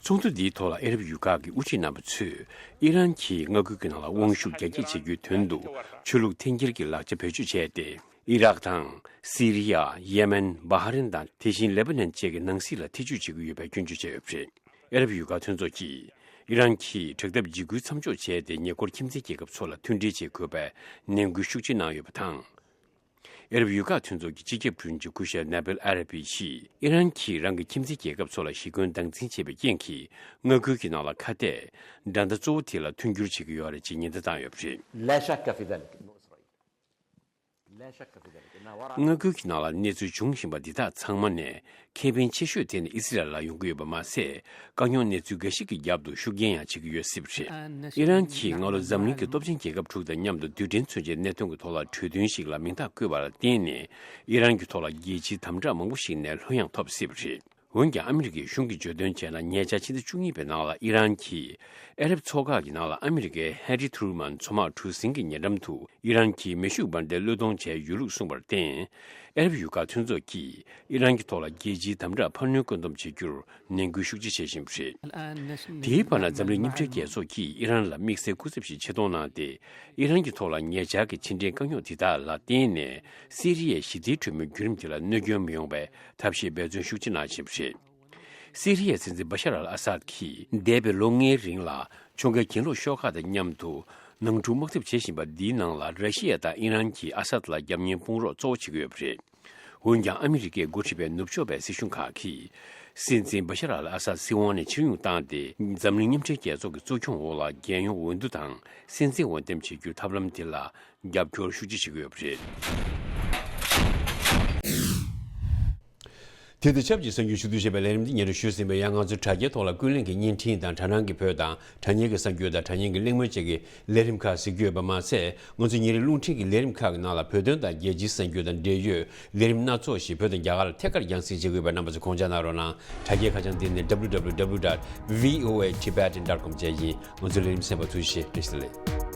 ཚོགས་འདུ་འདིའི་ཐོག་ལ་ཨ་རབ་ཡུལ་ཁག་གི་དབུ་ཁྲིད་རྣམ་པ་ཚོས། ཨི་རན་གྱིས་མངའ་ཁུལ་གྱི་ནང་ལ་དབང་ཤུགས་རྒྱ་སྐྱེད་བྱེད་རྒྱུའི་དོན་དུ། ཆོས་ལུགས་འཐེན་འཁྱེར་གྱི་ལག་ཆ་བེད་སྤྱོད་བྱས་ཏེ། ཨི་རག་དང་། སི་རི་ཡ། ཡེ་མེན། བྷ་ཧ་རིན་དང་། དེ་བཞིན་ལེ་པ་ནན་བཅས་ཀྱི་ནང་སྲིད་ལ་ཐེ་ཇུས་བྱེད་ཀྱི་ཡོད་པའི་སྐྱོན་བརྗོད་བྱས་ཡོད་པ་རེད། ཨ་རབ་ཡུལ་ཁག་མཐུན་ཚོགས་ཀྱིས། ཨི་རན་གྱིས་དྲག་འཐབ་འཇིགས་སྐུལ་མཚམས་འཇོག་བྱས་ཏེ། ཉེ་འཁོར་ཁྱིམ་མཚེས་རྒྱལ་ཁབ་ཚོ་ལ་མཐུན་སྒྲིལ་བྱེད་དགོས་པའི་ནན་སྐུལ་ཤུགས་ཆེ་གནང་ཡོད་པ་དང་། ཨ་རབ་ཡུལ་ཁག་མཐུན་ཚོགས་ཀྱི་སྤྱི་ཁྱབ་དྲུང་ཆེ་སྐུ་ཞབས་ནཱ་བིལ་ཨ་ར་བི་ཡིས། ཨི་རན་གྱིས་རང་གི་ཁྱིམ་མཚེས་རྒྱལ་ཁབ་ཚོ་ལ་ཞི་རྒོལ་སྟངས་འཛིན་བྱས་པའི་རྐྱེན་གྱིས། མངའ་ཁུལ་གྱི་ནང་ལ་ཁ་གཏད་འགྲན་ཟླ་གཙོ་བོ་དེ་ལ་མཐུན་འགྱུར་བྱེད་ཀྱི་ཡོད་རེད་ཅེས་ཉེན་བརྡ་བཏང་ཡོད་པ་རེད། لا شك في ذلك إنه إسرائيل. لا شك في ذلك إنها وراء. མངའ་ཁུལ་གྱི་ནང་ལ་གནས་ཚུལ་འབྱུང་བཞིན་པ་འདི་དག་ཚང་མ་ནས་ཁེ་ཕན་ཆེ་ཤོས་དེ་ནི་ཨི་སི་རལ་ལ་ཡོང་གི་ཡོད་པ་མ་ཟད། དཀའ་རྙོག་གནས་ཚུལ་འགའ་ཞིག་གི་རྒྱབ་ཏུ་ཤུགས་རྐྱེན་ཡང་བྱེད་ཀྱི་ཡོད་སྲིད་པ་རེད། ཨི་རན་གྱིས་སྔ་ལོ་འཛམ་གླིང་གི་སྟོབས་ཆེན་རྒྱལ་ཁབ་དྲུག་དང་མཉམ་དུ་རྡུལ་ཕྲན་མཚོན་ཆའི་གནད་དོན་གྱི་ཐོག་ལ་གྲོས་མཐུན་ཞིག་ལ་མིང་རྟགས་བཀོད་པ་ལ་བརྟེན་ནས། ཨི་རན་གྱི་ཐོག་ལ་རྒྱལ་སྤྱིའི་དམ་དྲག་མང་པོ་ཞིག་ནས་ལྷོད་ཡངས་ཐོབ་སྲིད་པ་རེད། འོན་ཀྱང་། ཨ་མི་རི་ཀའི་གཞུང་གིས་བརྗོད་དོན་བྱས་ན། ཉེ་ཆར་ཕྱི་ཟླ་བཅུ་གཉིས་པའི་ནང་ལ་ཨི་རན་གྱིས་ཨ་རབ་ཚོགས་ཁག་གི་ནང་ལ་ཨ་མི་རི་ཀའི་ཧེ་རི་ཐུ་རུ་མན་མཚོ་དམག་གྲུ་གཟིངས་ཀྱི་ཉེ་འགྲམ་དུ་ཨི་རན་གྱི་མེ་ཤུགས་འབར་མདེལ་བློས་གཏོང་བྱས་ཡོད་ལུགས་གསུངས་པར་བརྟེན། ཨ་རབ་ཡུལ་ཁག་མཐུན་ཚོགས་ཀྱིས་ཨི་རན་གྱི་ཐོག་ལ་རྒྱལ་སྤྱིའི་དམ་དྲག་འཕར་སྣོན་བཀོད་འདོམས་བྱེད་རྒྱུར་ནན་སྐུལ་ཤུགས་ཆེ་བྱེད་བཞིན་པ་རེད། དེའི་བར་ན། འཛམ་གླིང་མཉམ་འབྲེལ་རྒྱལ་ཚོགས་ཀྱིས་ཨི་རན་ལ་དམིགས་བསལ་སྐུ་ཚབ་ཞིག་ཆེད་གཏོང་གནང་སྟེ། ཨི་རན་གྱི་ཐོག་ལ་ཉེ་ཆར་གྱི་ཕྱི་འབྲེལ་དཀའ་རྙོག་དེ་དག་ལ་བརྟེན་ནས། སི་རི་ཡའི་ཞི་བདེའི་གྲོས་མོལ་བརྒྱུད་རིམ་དེ་ལ་གནོད་སྐྱོན་མི་ཡོང་བའི་ཐབས་ཤེས་འབད་བརྩོན་ཤུགས་ཆེ་གནང་བཞིན་པ་རེད། སི་རི་ཡའི་སྲིད་འཛིན་བ་ཤར་ཨལ་ཨ་སཱད་ཀྱིས་འདས་པའི་ལོ་ལྔའི་རིང་ལ་ཁྱོ་གའི་གྱེན་ལོག་ཤོག་ཁག་དང་མཉམ་དུ་ནང་འཁྲུག་དམག་འཐབ་བྱེད་བཞིན་པ་འདིའི་ནང་ལ་ར་ཤི་ཡ་དང་ཨི་རན་གྱིས་ཨ་སཱད་ལ་རྒྱབ་གཉེར་དཔུང་རོགས་གཙོ་བོ་བྱེད་ཀྱི་ཡོད་པ་རེད། འོན་ཀྱང་། ཨ་མི་རི་ཀས་འགོ་ཁྲིད་པའི་ནུབ་ཕྱོགས་པའི་སྲིད་གཞུང་ཁག་གིས་སྲིད་འཛིན་བ་ཤར་ཨལ་ཨ་སཱད་སྲིད་དབང་ནས་ཕྱིར་འབྱུང་བཏང་སྟེ། འཛམ་གླིང་མཉམ་འབྲེལ་རྒྱལ་ཚོགས་ཀྱི་གཙོ་སྐྱོང་འོག་ལ་རྒྱལ་ཡོངས་འོས་བསྡུ་དང་སྲིད་འཛིན་འོས་འདེམས་བྱེད་རྒྱུའི་ཐབས་ལམ་དེ་ལ་རྒྱབ་སྐྱོར་ཤུགས་ཆེ་བྱེད་ཀྱི་ཡོད་པ་རེད། དེ་དང་ཆབས་ཅིག་གསར་འགྱུར་ཞུ་གཏུག་ཞེས་པའི་ལས་རིམ་འདི་སྙན་སྒྲོན་ཞུས་ཟིན་པས། ཡང་ང་ཚོའི་དྲ་རྒྱའི་ཐོག་ལ་ཀུན་གླེང་གི་བརྙན་འཕྲིན་དང་། དྲ་སྣང་གི་བོད་དང་དྲ་བརྙན་གྱི་གསར་འགྱུར་དང་། དྲ་བརྙན་གྱི་གླེང་མོལ་བཅས་ཀྱི་ལས་རིམ་ཁག་གཟིགས་རྒྱུ་ཡོད་པ་མ་ཟད། ང་ཚོའི་ཉིན་རེའི་རླུང་འཕྲིན་གྱི་ལས་རིམ་ཁག་གི་ནང་ལ་བོད་དོན་དང་རྒྱལ་སྤྱིའི་གསར་འགྱུར་དང་འབྲེལ་ཡོད་ལས་རིམ་སྣ་ཚོགས་ཤིག་བོད་དང་རྒྱ་གར་ཐད་ཀར་རྒྱང་སྲིང་བྱེད་ཀྱི་ཡོད་པས། རྣམ་པ་ཚོས་དགོངས་འཇགས་གནང་རོགས་གནང་། དྲ་རྒྱའི་ཁ་བྱང་འདི་ནི་W W W dot V O A Tibetan dot com བཅས་ཡིན། ང་ཚོའི་ལས་རིམ་གསན་པར་ཐུགས་རྗེ་ཆེ། བཀྲ་ཤིས་བདེ་ལེགས།